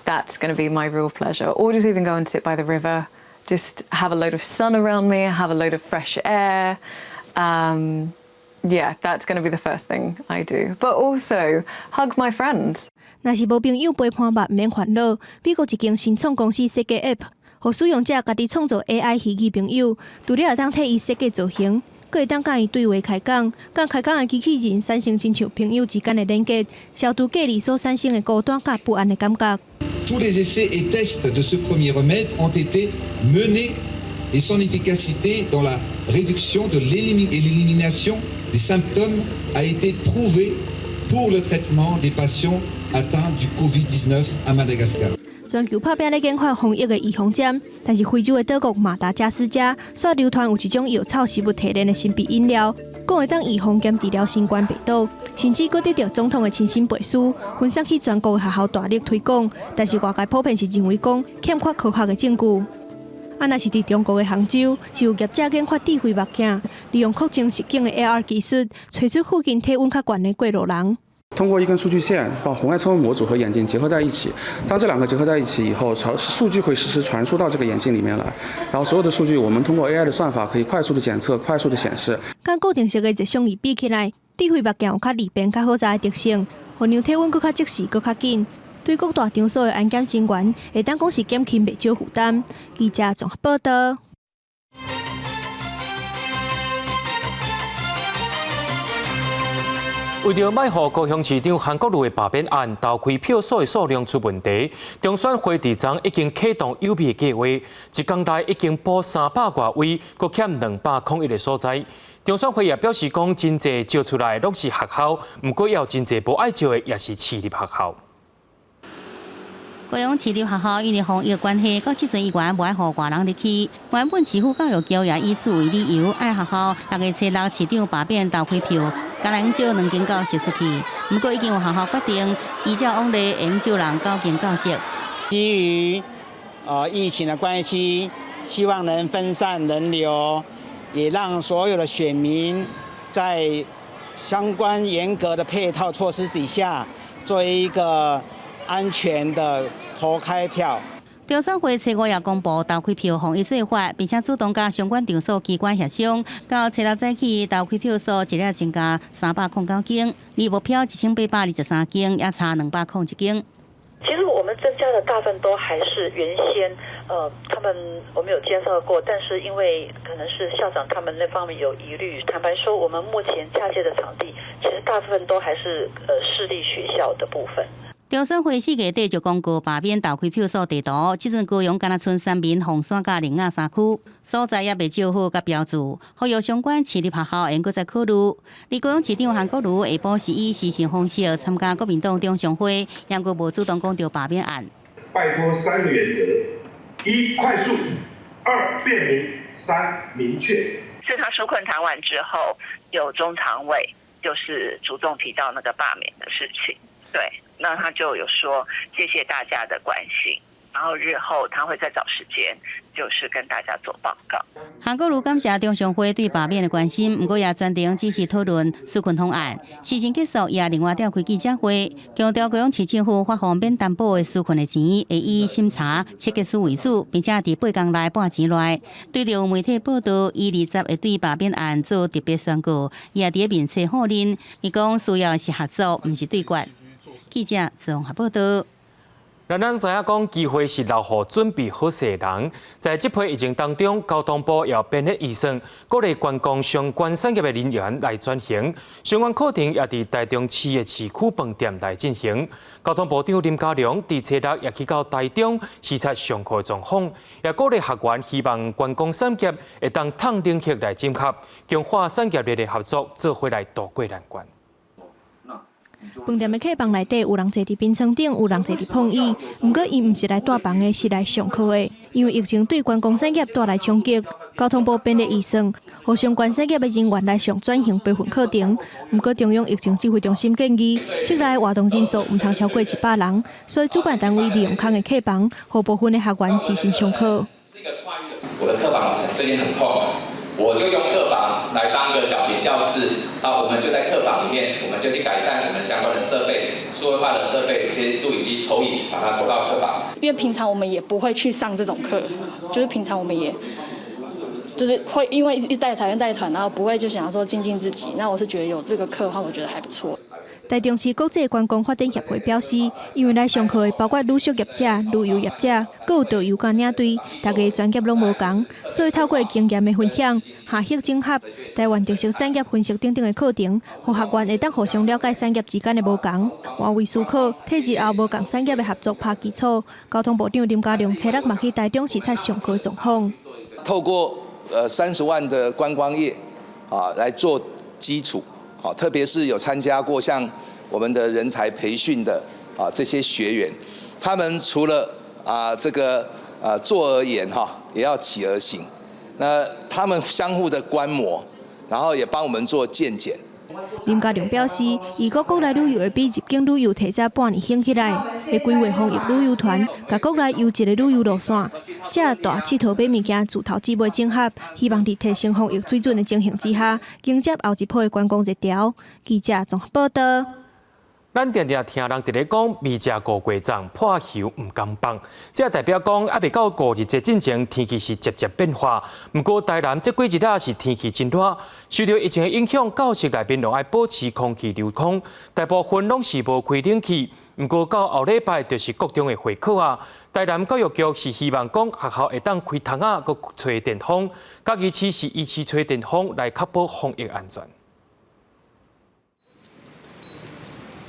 That's going to be my real pleasure. Or just even go and sit by the river, just have a load of sun around me, have a load of fresh air. Yeah, that's going to be the first thing I do. But also hug my friends. 若是無朋友陪伴嘛，毋免煩惱。美國一間新創公司設計 App，予使用者家己創造 AI 虛擬朋友，除了會當替伊設計造型，閣會當佮伊對話開講，佮開講的機器人產生親像朋友之間的連結，消除隔離所產生的孤單佮不安的感覺。 Tous les essais et tests de ce premier remède ont été menés et son efficacité dans la réduction de l'élimination des symptômes a été prouvée pour le traitement des patients atteints du Covid-19 à Madagascar。全球拍拚咧研發防疫的預防針，但是非洲的島國馬達加斯加煞流傳有一種藥草食物提煉的神秘飲料，講會當預防兼治療新冠病毒，甚至閣得著總統的親信背書，分送去全國學校大力推廣。但是外界普遍是認為講欠缺科學的證據。啊，若是佇中國的杭州，是有業者研發智慧目鏡，利用擴增實境的 AR 技術，揣出附近體溫較懸的過路人。通過一根數據線，把紅外測溫模組和眼鏡結合在一起。當這兩個結合在一起以後，傳數據會實時傳輸到這個眼鏡裡面來。然後所有的數據，我們通過 AI 的算法，可以快速的檢測、快速的顯示。佮固定式的熱像儀比起來，智慧目鏡有較利便、較好查的特性，予量體溫閣較即時、閣較緊。對各大場所的安檢人員，會當講是減輕袂少負擔。記者綜合報導。為著莫予高雄市長韓國瑜的罷免案投開票數的數量出問題，中選會佇昨已經啟動誘變計劃，一工內已經補300外位，閣欠201个所在。中選會也表示講，真濟招出來攏是學校，毋過也有真濟無愛招的，也是市立學校。高雄市立學校因為防疫關係，到這陣依然無愛予外人入去。原本市府教育局也以此為理由，愛學校6月初六市長罷免投開票，敢若用借兩間教室出去。毋過已經有學校決定依照往例，會用借人九間教室。基於疫情的關係，希望能分散人流，也讓所有的選民在相關嚴格的配套措施底下，做一個安全的投開票。中選會初五也公布投開票防疫做法，並且主動佮相關場所機關協商，到初六早起投開票所一日增加309間，而目標1823間，猶差201間。其實我們增加的大部分都還是原先，他們我們有介紹過，但是因為可能是校長他們那方面有疑慮。坦白說，我們目前洽借的場地，其實大部分都還是市立學校的部分。中選會4月底就公告罷免投開票所地圖，這陣高雄敢若賰三民、鳳山佮苓雅三區所在猶未照好佮標註，呼籲相關市立學校會閣再考慮。而高雄市長韓國瑜下晡是以視訊方式參加國民黨中常會，猶閣無主動講著罷免案。拜託三個原則：一快速，二便民，三明確。是他紓困談完之後，有中常委就是主動提到那個罷免的事情，對。那他就有說謝謝大家的關心，然後日後他會再找時間，就是跟大家做報告。韓國瑜感謝中常會對罷免的關心，毋過也全程只是討論紓困方案。事情結束，也另外召開記者會，強調高雄市政府發放免擔保的紓困的錢，會以審查切結書為主，並且佇8工內撥錢來。對著媒體報道，伊20會對罷免案做特別宣告，伊也佇面冊否認，伊講需要是合作，毋是對決。記者綜合報道。咱咱知影講，機會是留予準備好勢的人。在這波疫情當中，交通部也編列預算，鼓勵觀光相關產業的人員來轉型。相關課程也佇台中市的市區飯店來進行。交通部長林佳龍佇初六也去到台中視察上課狀況，也鼓勵學員希望觀光產業會當趁冷氣來整合，強化產業鏈的合作，做伙來渡過難關。飯店的客房內底有人坐佇眠床頂，有人坐佇膨椅。毋過，𪜶毋是來蹛房的，是來上課的。因為疫情對觀光產業帶來衝擊，交通部編列預算，予相關產業的人員來上轉型培訓課程。毋過，中央疫情指揮中心建議，室內活動人數毋通超過100人，所以主辦單位利用空的客房，予部分的學員視訊上課。我的客房最近很空。我就用客房來當個小型教室，啊，我們就在客房裡面，我們就去改善我們相關的設備，數位化的設備，一些錄影機、投影，把它投到客房。因為平常我們也不會去上這種課，就是平常我們也，就是會因為一帶團帶團，然後不會就想說精進自己。那我是覺得有這個課的話，我覺得還不錯。台中市國際觀光發展協會表示，因為來上課的包括旅宿業者、旅遊業者，閣有導遊佮領隊，大家專業攏無仝，所以透過經驗的分享、下學整合、台灣特色產業分析等等的課程，予學員會當互相了解產業之間的無仝，換位思考，替日後無仝產業的合作拍基礎。交通部長林佳龍初六嘛去台中視察上課狀況。透過30萬的觀光業啊來做基礎。好，特別是有參加過像我們的人才培訓的啊這些學員，他們除了啊這個啊坐而言哈，也要起而行。那他們相互的觀摩，然後也幫我們做健檢。林佳龍表示，預估國內旅遊會比入境旅遊提早半年興起來，會規劃防疫旅遊團，共國內優質的旅遊路線，藉大𨑨迌買物件自投自買整合，希望佇提升防疫水準的情形之下，迎接後一波的觀光熱潮。記者綜合報道。咱定定聽人佇咧講，未食五果粽，破喉毋甘放。這代表講，猶未到五日節進前，天氣是節節變化。毋過台南這幾日仔是天氣真熱，受著疫情的影響，教室內面攏愛保持空氣流通，大部分攏是無開冷氣。毋過到後禮拜就是國中的會考啊。台南教育局是希望講學校會當開窗仔，閣吹電風，嘉義市是維持吹電風來確保防疫安全。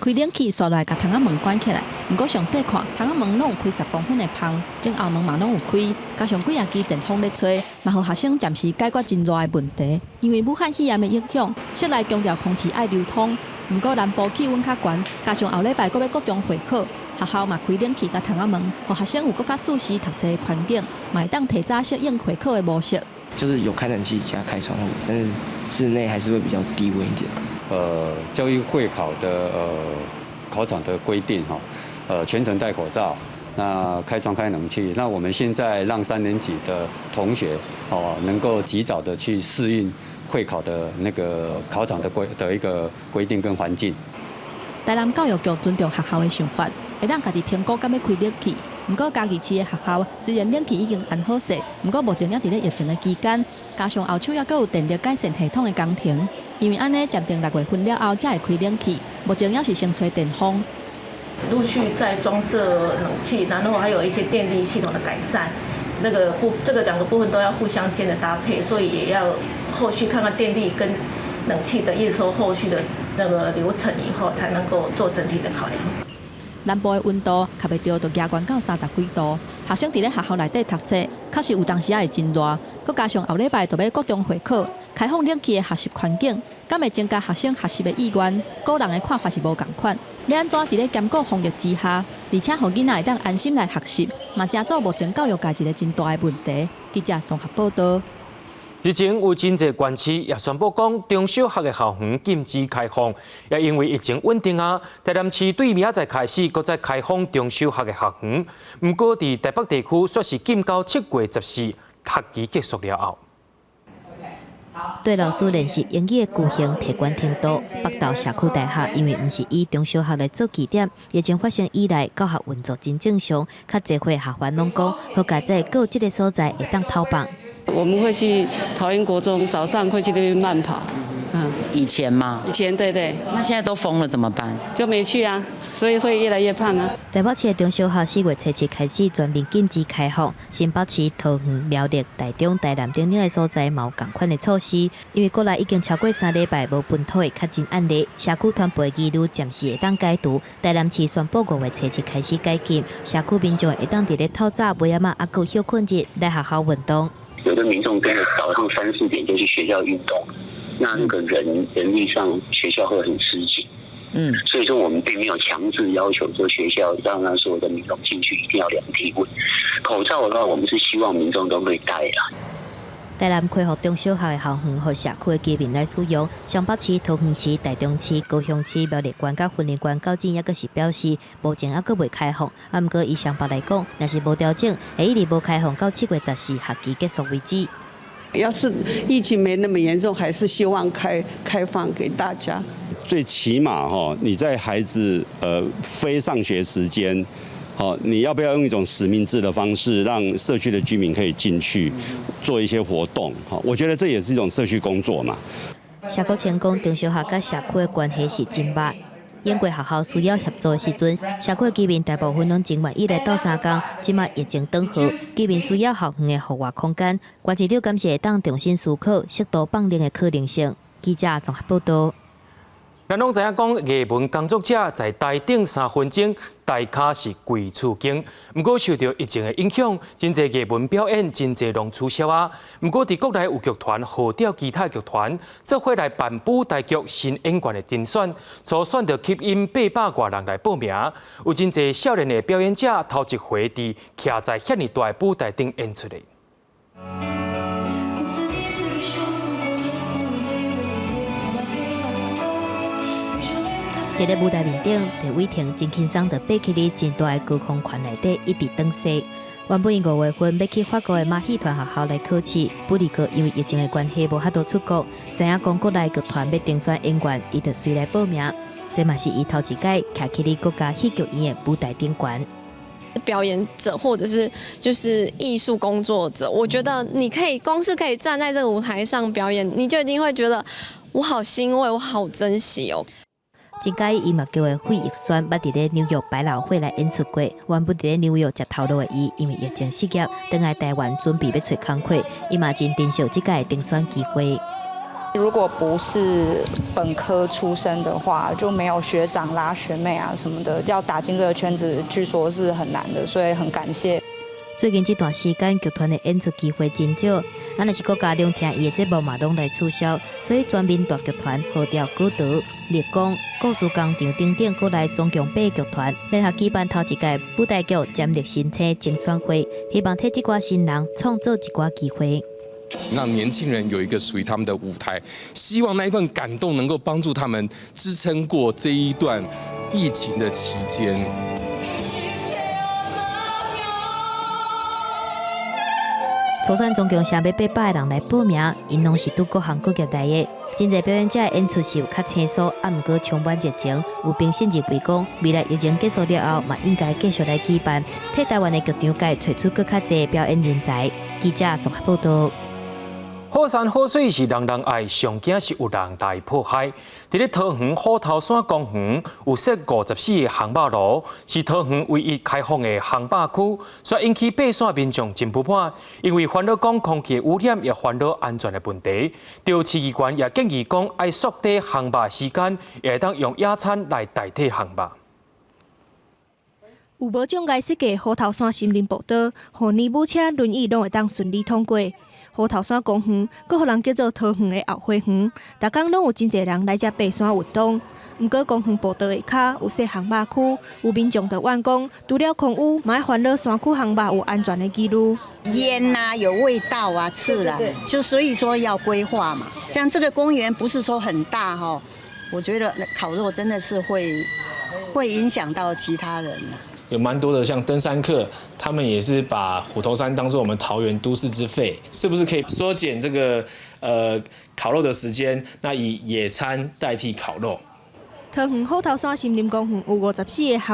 開冷氣，紲來共窗仔門關起來。毋過詳細看，窗仔門攏有開10公分的縫，前後門嘛攏有開，加上幾仔支電風咧吹，嘛予學生暫時解決真熱的問題。因為武漢肺炎的影響，室內強調空氣愛流通。毋過南部氣溫較懸，加上後禮拜閣欲國中會考，學校嘛開冷氣佮窗仔門，予學生有閣較舒適讀冊的環境，嘛會當提早適應會考的模式。就是有開冷氣加開窗戶，但是室內還是會比較低溫一點。教育會考的考場的規定哈，全程戴口罩，那開窗開冷氣。那我們現在讓三年級的同學哦，能夠及早的去適應會考的那個考場的一個規定跟環境。台南教育局尊重學校的想法，會當家己評估敢欲開冷氣。毋過嘉義市的學校雖然冷氣已經安好勢，毋過目前猶佇咧疫情的期間，加上後手猶閣有電力改善系統的工程，因為按呢暫定6月份了後才會開冷氣，目前猶是先吹電風。陸續在裝設冷氣，然後還有一些電力系統的改善，那個部這個兩個部分都要互相間的搭配，所以也要後續看看電力跟冷氣的驗收後續的那個流程以後，才能夠做整體的考量。南部的溫度較袂著就加懸到30幾度，學生佇咧學校內底讀冊，確實有當時仔會真熱。閣加上後禮拜就欲國中會考，開放冷氣的學習環境，敢會增加學生學習的意願？個人的看法是無仝款。欲按怎佇咧兼顧防疫之下，而且予囡仔會當安心來學習，嘛成做目前教育界一個真大的問題。記者綜合報導。日前有真濟縣市也宣布講，中小學的校園禁止開放，也因為疫情穩定啊，台南市對明仔載開始，閣再開放中小學的校園。毋過佇台北地區，卻是禁到7月14學期結束了後。對老師練習英語的舉行提懸程度，北投社區大學因為毋是以中小學來做起點，疫情發生以來，教學運作真正常，較濟歲學員攏講，好佳哉閣有這个所在會當透放。我們會去桃園國中，早上會去那邊慢跑。嗯，以前嗎？以前對對。那現在都封了怎麼辦？就沒去啊，所以會越來越胖啊。台北市的中小學4月初7開始全面禁止開放，新北市、桃園、苗栗、台中、台南等等的所在嘛有仝款的措施。因為國內已經超過3禮拜無本土的確診案例，社區傳播疑慮暫時會當解除。台南市宣布5月初7開始解禁，社區民眾會當佇咧透早、尾仔晚猶閣歇睏日來學校運動。有的民眾真的早上三四點就去學校運動，那個人力上學校會很吃緊。所以說我們並沒有強制要求說學校讓所有的民眾進去一定要量體溫。口罩的話，我們是希望民眾都會戴啦。台南開放中小學的校園，予社區的居民來使用。雙北市、桃園市、台中市、高雄市、苗栗縣佮雲林縣，到今猶閣是表示，目前猶閣未開放。啊，毋過以雙北來講，若是無調整，會一直無開放到7月14學期結束為止。要是疫情沒那麼嚴重，還是希望開放給大家。最起碼哈，你在孩子非上學時間，好，你要不要用一種實名制的方式，讓社區的居民可以進去做一些活動？好，我覺得這也是一種社區工作嘛。謝國清講，中小學佮社區的關係是真密。英國學校需要協助的時陣，社區居民大部分攏真願意來鬥相共。這馬疫情轉好，居民需要校園的戶外空間，縣市長敢是會當重新思考適度放寬的可能性。記者綜合報導。咱攏知影講，藝文工作者在台頂3分鐘，台跤是跪厝間。毋過受著疫情的影響，真濟藝文表演真濟攏取消啊。毋過佇國內有劇團號召其他劇團，做伙來辦舞台劇新演員的甄選，初選就吸引800外人來報名。有真濟少年的表演者頭一回佇徛在遐爾大的舞台頂演出的。佇咧舞台面頂，鄭偉霆真輕鬆就爬起咧真大的高空懸內底，一直轉勢。原本伊5月份欲去法國的馬戲團學校來考試，不過因為疫情的關係無法度出國。知影講國內劇團欲甄選演員，伊就隨來報名。這嘛是伊頭一擺徛起咧國家戲劇院的舞台頂懸。表演者或者是就是藝術工作者，我覺得你可以光是可以站在這個舞台上表演，你就已經會覺得我好欣慰，我好珍惜哦。真佮意音樂劇的費玉萱，捌佇咧紐約百老匯來演出過。原本佇咧紐約食頭路的伊，因為疫情失業，轉來台灣準備欲揣工課，伊嘛真珍惜這擺的甄選機會。如果不是本科出身的話，就沒有學長啦、學妹啊什麼的，要打進這個圈子，據說是很難的，所以很感謝。最近這段時間，劇團的演出機會真少，啊，若是閣加上聽伊的節目嘛，攏來取消，所以全民大劇團號召古德、立功、故事工場等等，國內總共8個劇團聯合舉辦頭一屆舞台劇潛力新星甄選會，希望替這寡新人創造一寡機會。讓年輕人有一個屬於他們的舞台，希望那一份感動能夠幫助他們支撐過這一段疫情的期間。初選總共上欲800个人來報名，𪜶攏是對各行各業來的。真濟表演者的演出是有較輕鬆，啊，毋過充滿熱情。有評審認為講，未來疫情結束了後，嘛應該繼續來舉辦，替台灣的劇場界揣出閣較濟表演人才。記者綜合報導。好山好水是人人愛，上驚是有人來破壞。佇咧桃園虎頭山公園有設54個烘肉爐，是桃園唯一開放的烘肉區，所以引起爬山民眾真不滿，因為煩惱講空氣污染，也煩惱安全的問題。著市議員也建議講，愛縮短烘肉時間，也會當用野餐來代替烘肉。有無障礙設計虎頭山森林步道，予年母車、輪椅攏會當順利通過。虎頭山公園，閣予人叫做桃園的後花園，逐工攏有真濟人來遮爬山運動。毋過公園步道下跤有設烘肉區，有民眾就怨講，除了空污，嘛愛煩惱山區烘肉有安全的疑慮。煙啊，有味道啊，刺啦，就所以說要規劃嘛。像這個公園不是說很大吼，我覺得烤肉真的是會影響到其他人。有蠻多的像登山客，他們也是把虎頭山當作我們桃園都市之肺，是不是可以縮減這個烤肉的時間？那以野餐代替烤肉。桃園虎頭山森林公園有54個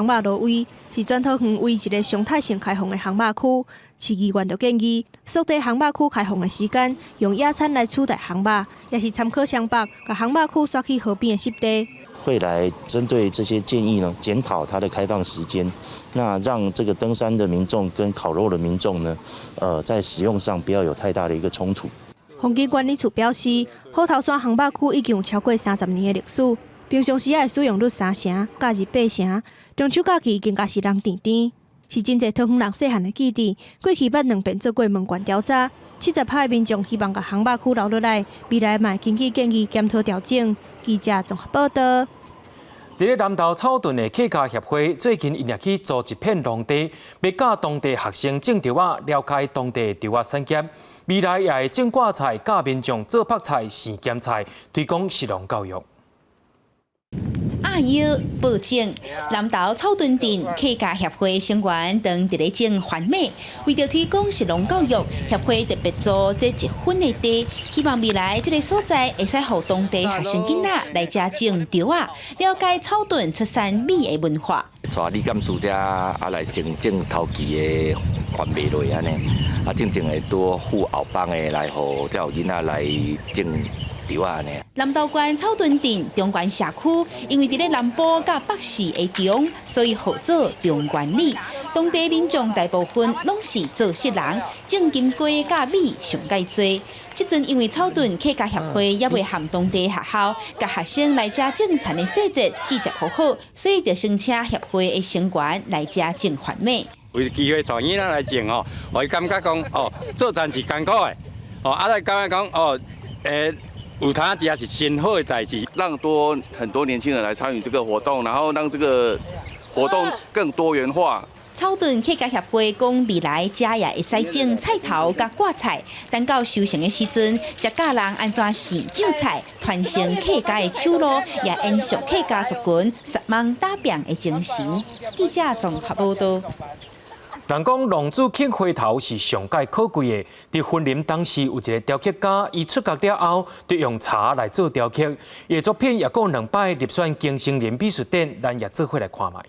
烘肉爐位，是全桃園唯一一個常態性開放的烘肉區。市議員就建議縮短烘肉區開放的時間，用野餐來取代烘肉，也是參考雙北，共烘肉區徙去河邊的濕地。會來針對這些建議呢，檢討它的開放時間，那讓這個登山的民眾跟烤肉的民眾呢，在使用上不要有太大的一個衝突。風景管理處表示，虎頭山烘肉區已經有超過30年的歷史，平常時的使用率3成，假日8成，中秋假期更加是人甜甜，是真濟桃園人細漢的記憶。過去捌兩遍做過問卷調查，70%的民眾希望共烘肉區留落來，未來嘛會根據建議檢討調整。記者綜合報導。佇咧南投草屯的客家協會最近𪜶也去租一片農地，欲教當地學生種稻仔，了解當地稻仔產業。未來也會種掛菜，教民眾做曝菜、生鹹菜，推廣食農教育。阿腰報種，南投草屯鎮客家協會成員當佇咧種番麥，為著推廣食農教育，協會特別租這一分的地，希望未來這个所在會使予當地學生囡仔來遮種稻仔，了解草屯出產米的文化。帶李監事遮啊來先種頭期的番麥落按呢，啊種種會拄赴後幫的來，予才有囡仔來種。南投縣草屯鎮中原社區，因為佇咧南部佮北市的中，所以號做中原里。當地民眾大部分攏是做穡人，種金瓜佮米上蓋濟。這陣因為草屯客家協會猶未和當地學校共學生來遮種田的細節細節好好，所以就先請協會的成員來遮種番麥。有機會帶囡仔來種吼，予伊感覺講哦，做田是艱苦的，哦，啊來感覺講哦，有通食是真好的代誌，讓多很多年輕人來參與這個活動，然後讓這個活動更多元化。草屯客家協會講，未來遮也會使種菜頭佮掛菜，等到收成的時陣，才教人按怎生種菜，傳承客家的手路，也延續客家族群撒網打拼的精神。記者綜合報導。人講浪子劎花頭是上蓋可貴的。佇雲林當時有一个雕刻家，伊出國了後，就用柴來做雕刻。伊的作品也閣兩擺入選景星林美術展，咱也做伙來看覓。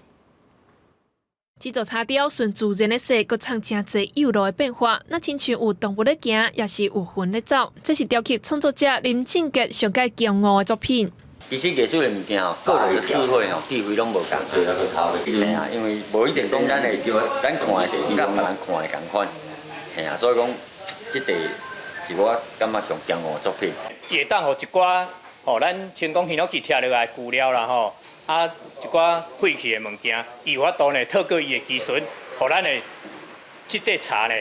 這座柴雕順自然的勢，閣藏誠濟幼路的變化，若親像有動物咧行，抑是有魂咧走。這是雕刻創作者林正傑上蓋驕傲的作品。其實藝術的物件吼，個人的智慧吼，智慧攏無仝。嘿啊，因為無一定講咱會咱看的地佮別人看的仝款。嘿啊，所以講，這塊是我感覺上驕傲的作品。會當予一寡吼，咱像講ヒノキ拆落來舊料啦吼，啊一寡廢棄的物件，伊有法度呢，透過伊的技術，予咱的這塊柴呢，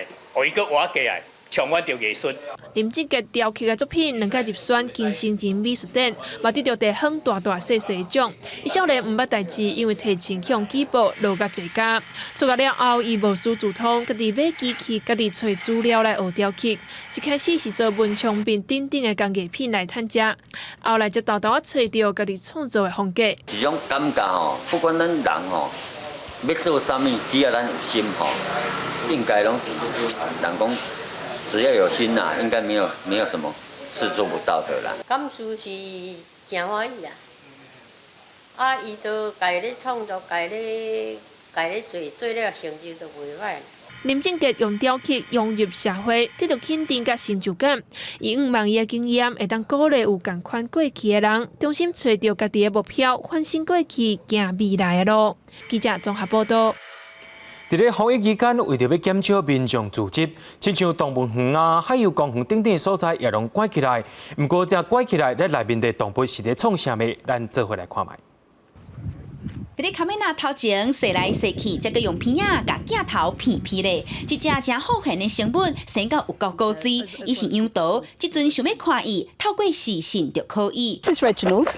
予伊閣活過來，充滿著藝術。林志杰雕刻的作品兩擺入選金星人美術展，嘛得著地方大大細細獎。伊少年毋捌代誌，因為提錢向舉報，落甲坐監。出獄了後，伊無師自通，家己買機器，家己揣資料來學雕刻。一開始是做文創品等等的工藝品來趁食，後來才沓沓仔揣著家己創作的風格。這種感覺吼，不管咱人吼，欲做啥物，只要咱有心吼，應該攏是人講，只要有心呐，應該沒有什麼是做不到的啦。感受是誠歡喜啊！啊，伊都家咧創作，家咧做，做了成就都袂歹。林正傑用雕刻融入社會，得到肯定佮成就感。伊向望伊的經驗會當鼓勵有仝款過去的人，重新揣著家己的目標，反省過去，行未來的路。記者綜合報導。佇咧防疫期間，為著欲減少民眾聚集，親像動物園啊、海遊公園等等所在也攏關起來。毋過，這關起來，咧內面的動物是咧創啥物？咱做伙來看覓。佇咧卡梅拉頭前踅來踅去，才閣用鼻仔共鏡頭騙騙咧。這隻誠好閒的生物，生到有夠古錐，伊是羊駝，這陣想欲看伊，透過視訊就可以。 This is Reginald.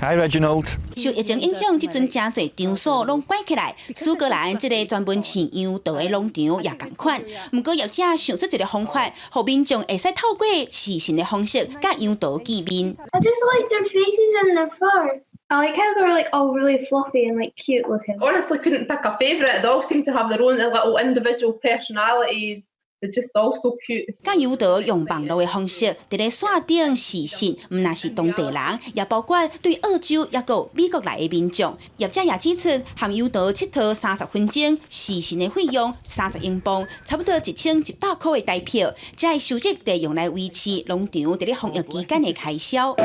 Hi Reginald. 受疫情影響，這陣誠濟場所攏關起來。蘇格蘭這个專門飼羊駝的農場也仝款。毋過業者想出一个方法，予民眾會使透過視訊的方式，佮羊駝見面。 I just like their faces and their fur. I like how they're like all really fluffy and like cute looking. Honestly, couldn't pick a favourite. They all seem to have their own little individual personalities. They're just all so cute. 佮羊駝用網路的方式，佇咧線頂視訊，毋但是當地人，也包括對澳洲抑閣美國來的民眾。業者也指出，和羊駝𨑨迌30分鐘視訊的費用30英鎊，差不多1100箍的台票，這个收入得用來維持農場佇咧防疫期間的開銷。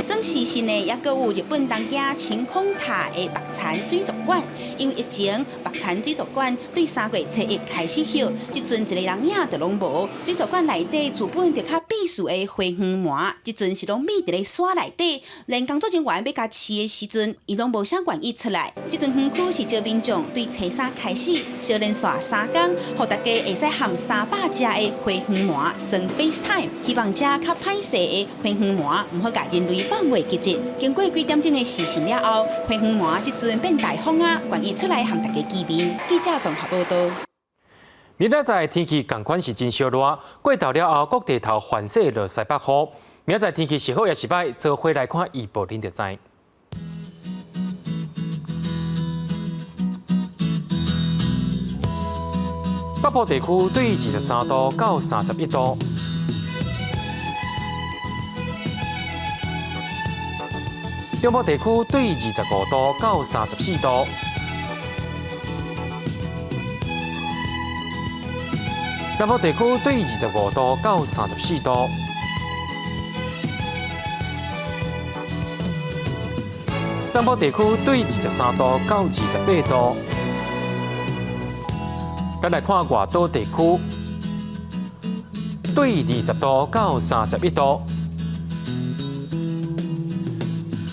算視訊的，抑閣有日本東京晴空塔的目殘水族館，因為疫情，目殘水族館對3月初1開始歇，這陣一个人影都攏無。水族館內底原本就較避暑的花園鰻，這陣是攏覕佇咧沙內底，連工作人員欲共飼的時陣，伊攏無啥願意出來。這陣園區是招民眾對初三開始，小連續3工，予大家會使和300隻的花園鰻耍 FaceTime，希望這較歹勢的花園鰻毋好共人類放袂記得。經過幾點鐘的視訊了後，花園鰻這陣變大方啊，願意出來和大家見面。記者綜合報導。明仔載天氣仝款是真燒熱，過晝了後各地頭凡勢落西北雨。明仔載天氣是好抑是䆀，做伙來看預報，恁就知。北部地區對23度到31度。中部地區對25度到34度。南部地區對25度到34度。東部地區對23度到28度。咱來看外島地區，對20度到31度。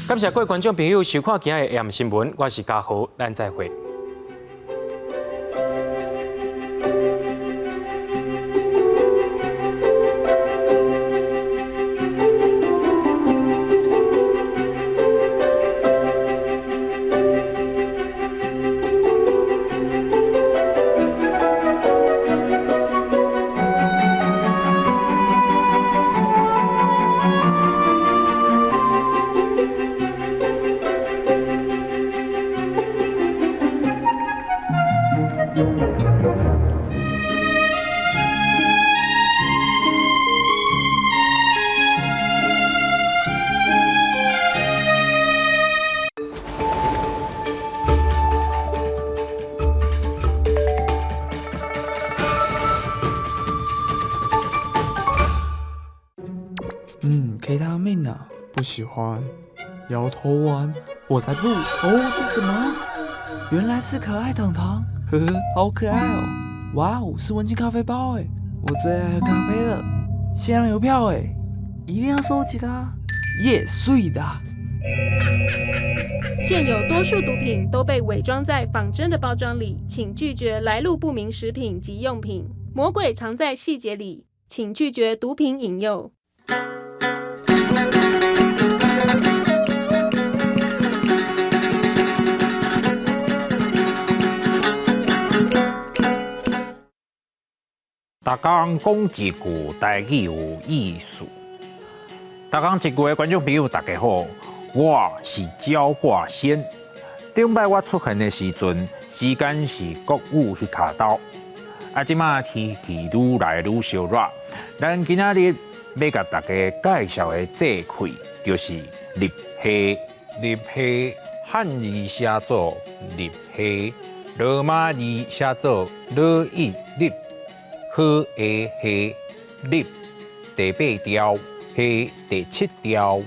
感謝各位觀眾朋友收看今日的 AM 新聞，我是嘉豪，咱再會。嗯，K 他命啊，不喜歡。搖頭丸，我才不。哦，這什麼？原來是可愛糖糖，呵呵，好可愛哦。哇哦，是文青咖啡包哎，我最愛喝咖啡了。限量郵票哎，一定要收集它。耶，水的。現有多數毒品都被偽裝在仿真的包裝裡，請拒絕來路不明食品及用品。魔鬼藏在細節裡，請拒絕毒品引誘。逐工講一句台語有意思。逐工一句的觀眾朋友，大家好，我是焦化仙。頂擺我出現的時陣，時間是國語彼跤晝。啊，這馬天氣愈來愈燒熱，咱今仔日欲共大家介紹的節氣，就是立夏。立夏漢字寫做立夏，羅馬字寫做羅一立。好下夏立第八條，夏第七條。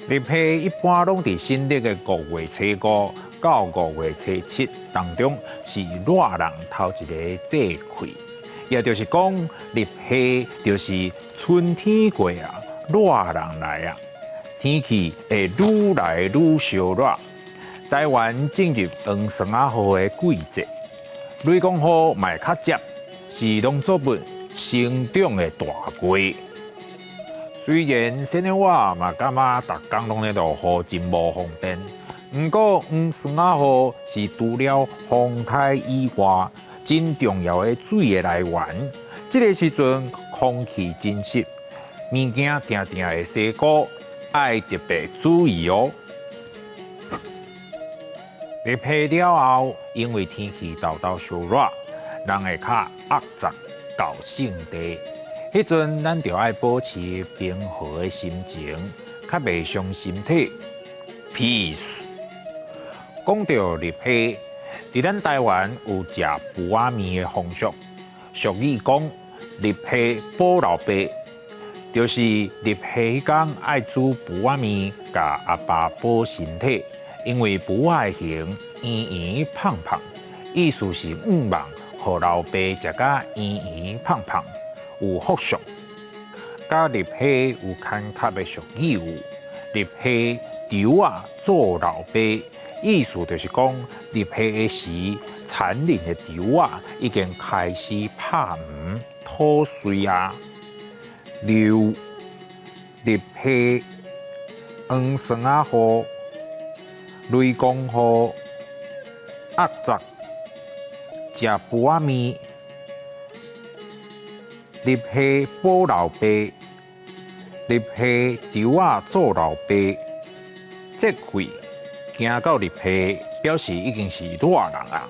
立夏一般攏佇新曆的5月初5到5月初7當中，是熱人頭一個節氣，也就是講立夏就是春天過啊，熱人來啊，天氣會愈來愈燒熱。台灣進入黃霜仔雨的季節，雷公雨嘛會較捷，是農作物生長的大季。雖然先生我嘛感覺逐工攏咧落雨，真無方便。毋過黃霜仔雨是除了風颱以外，真重要的水的來源。這個時陣空氣真濕，物件定定會生菇，愛特別注意哦。立夏了後，因為天氣沓沓燒熱，人會較壓榨到性地。彼陣咱就愛保持平和的心情，較袂傷身體。Peace。講到立夏，佇咱台灣有食匏仔麵的風俗，俗語講立夏補老爸，就是立夏彼工愛煮匏仔麵，共阿爸補身體。因為匏仔的形圓圓胖胖，意思是向望予老爸食甲圓圓胖胖，有福相。佮立夏有牽合的俗語有立夏稻仔做老爸，意思就是講立夏的時，田裡的稻仔已經開始拍黃吐穗啊。六立夏黃霜仔雨。雷公雨、壓榨、食匏仔麵、立夏補老爸、立夏稻仔做老爸，節氣行到立夏，表示已經是熱人啊！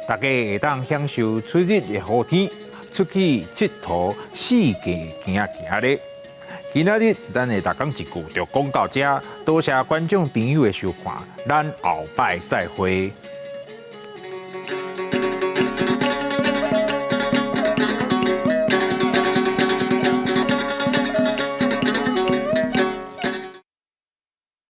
大家會當享受出日的好天，出去𨑨迌，四界行行咧。今仔日咱的逐工一句就講到這，多謝觀眾朋友的收看，咱後擺再會。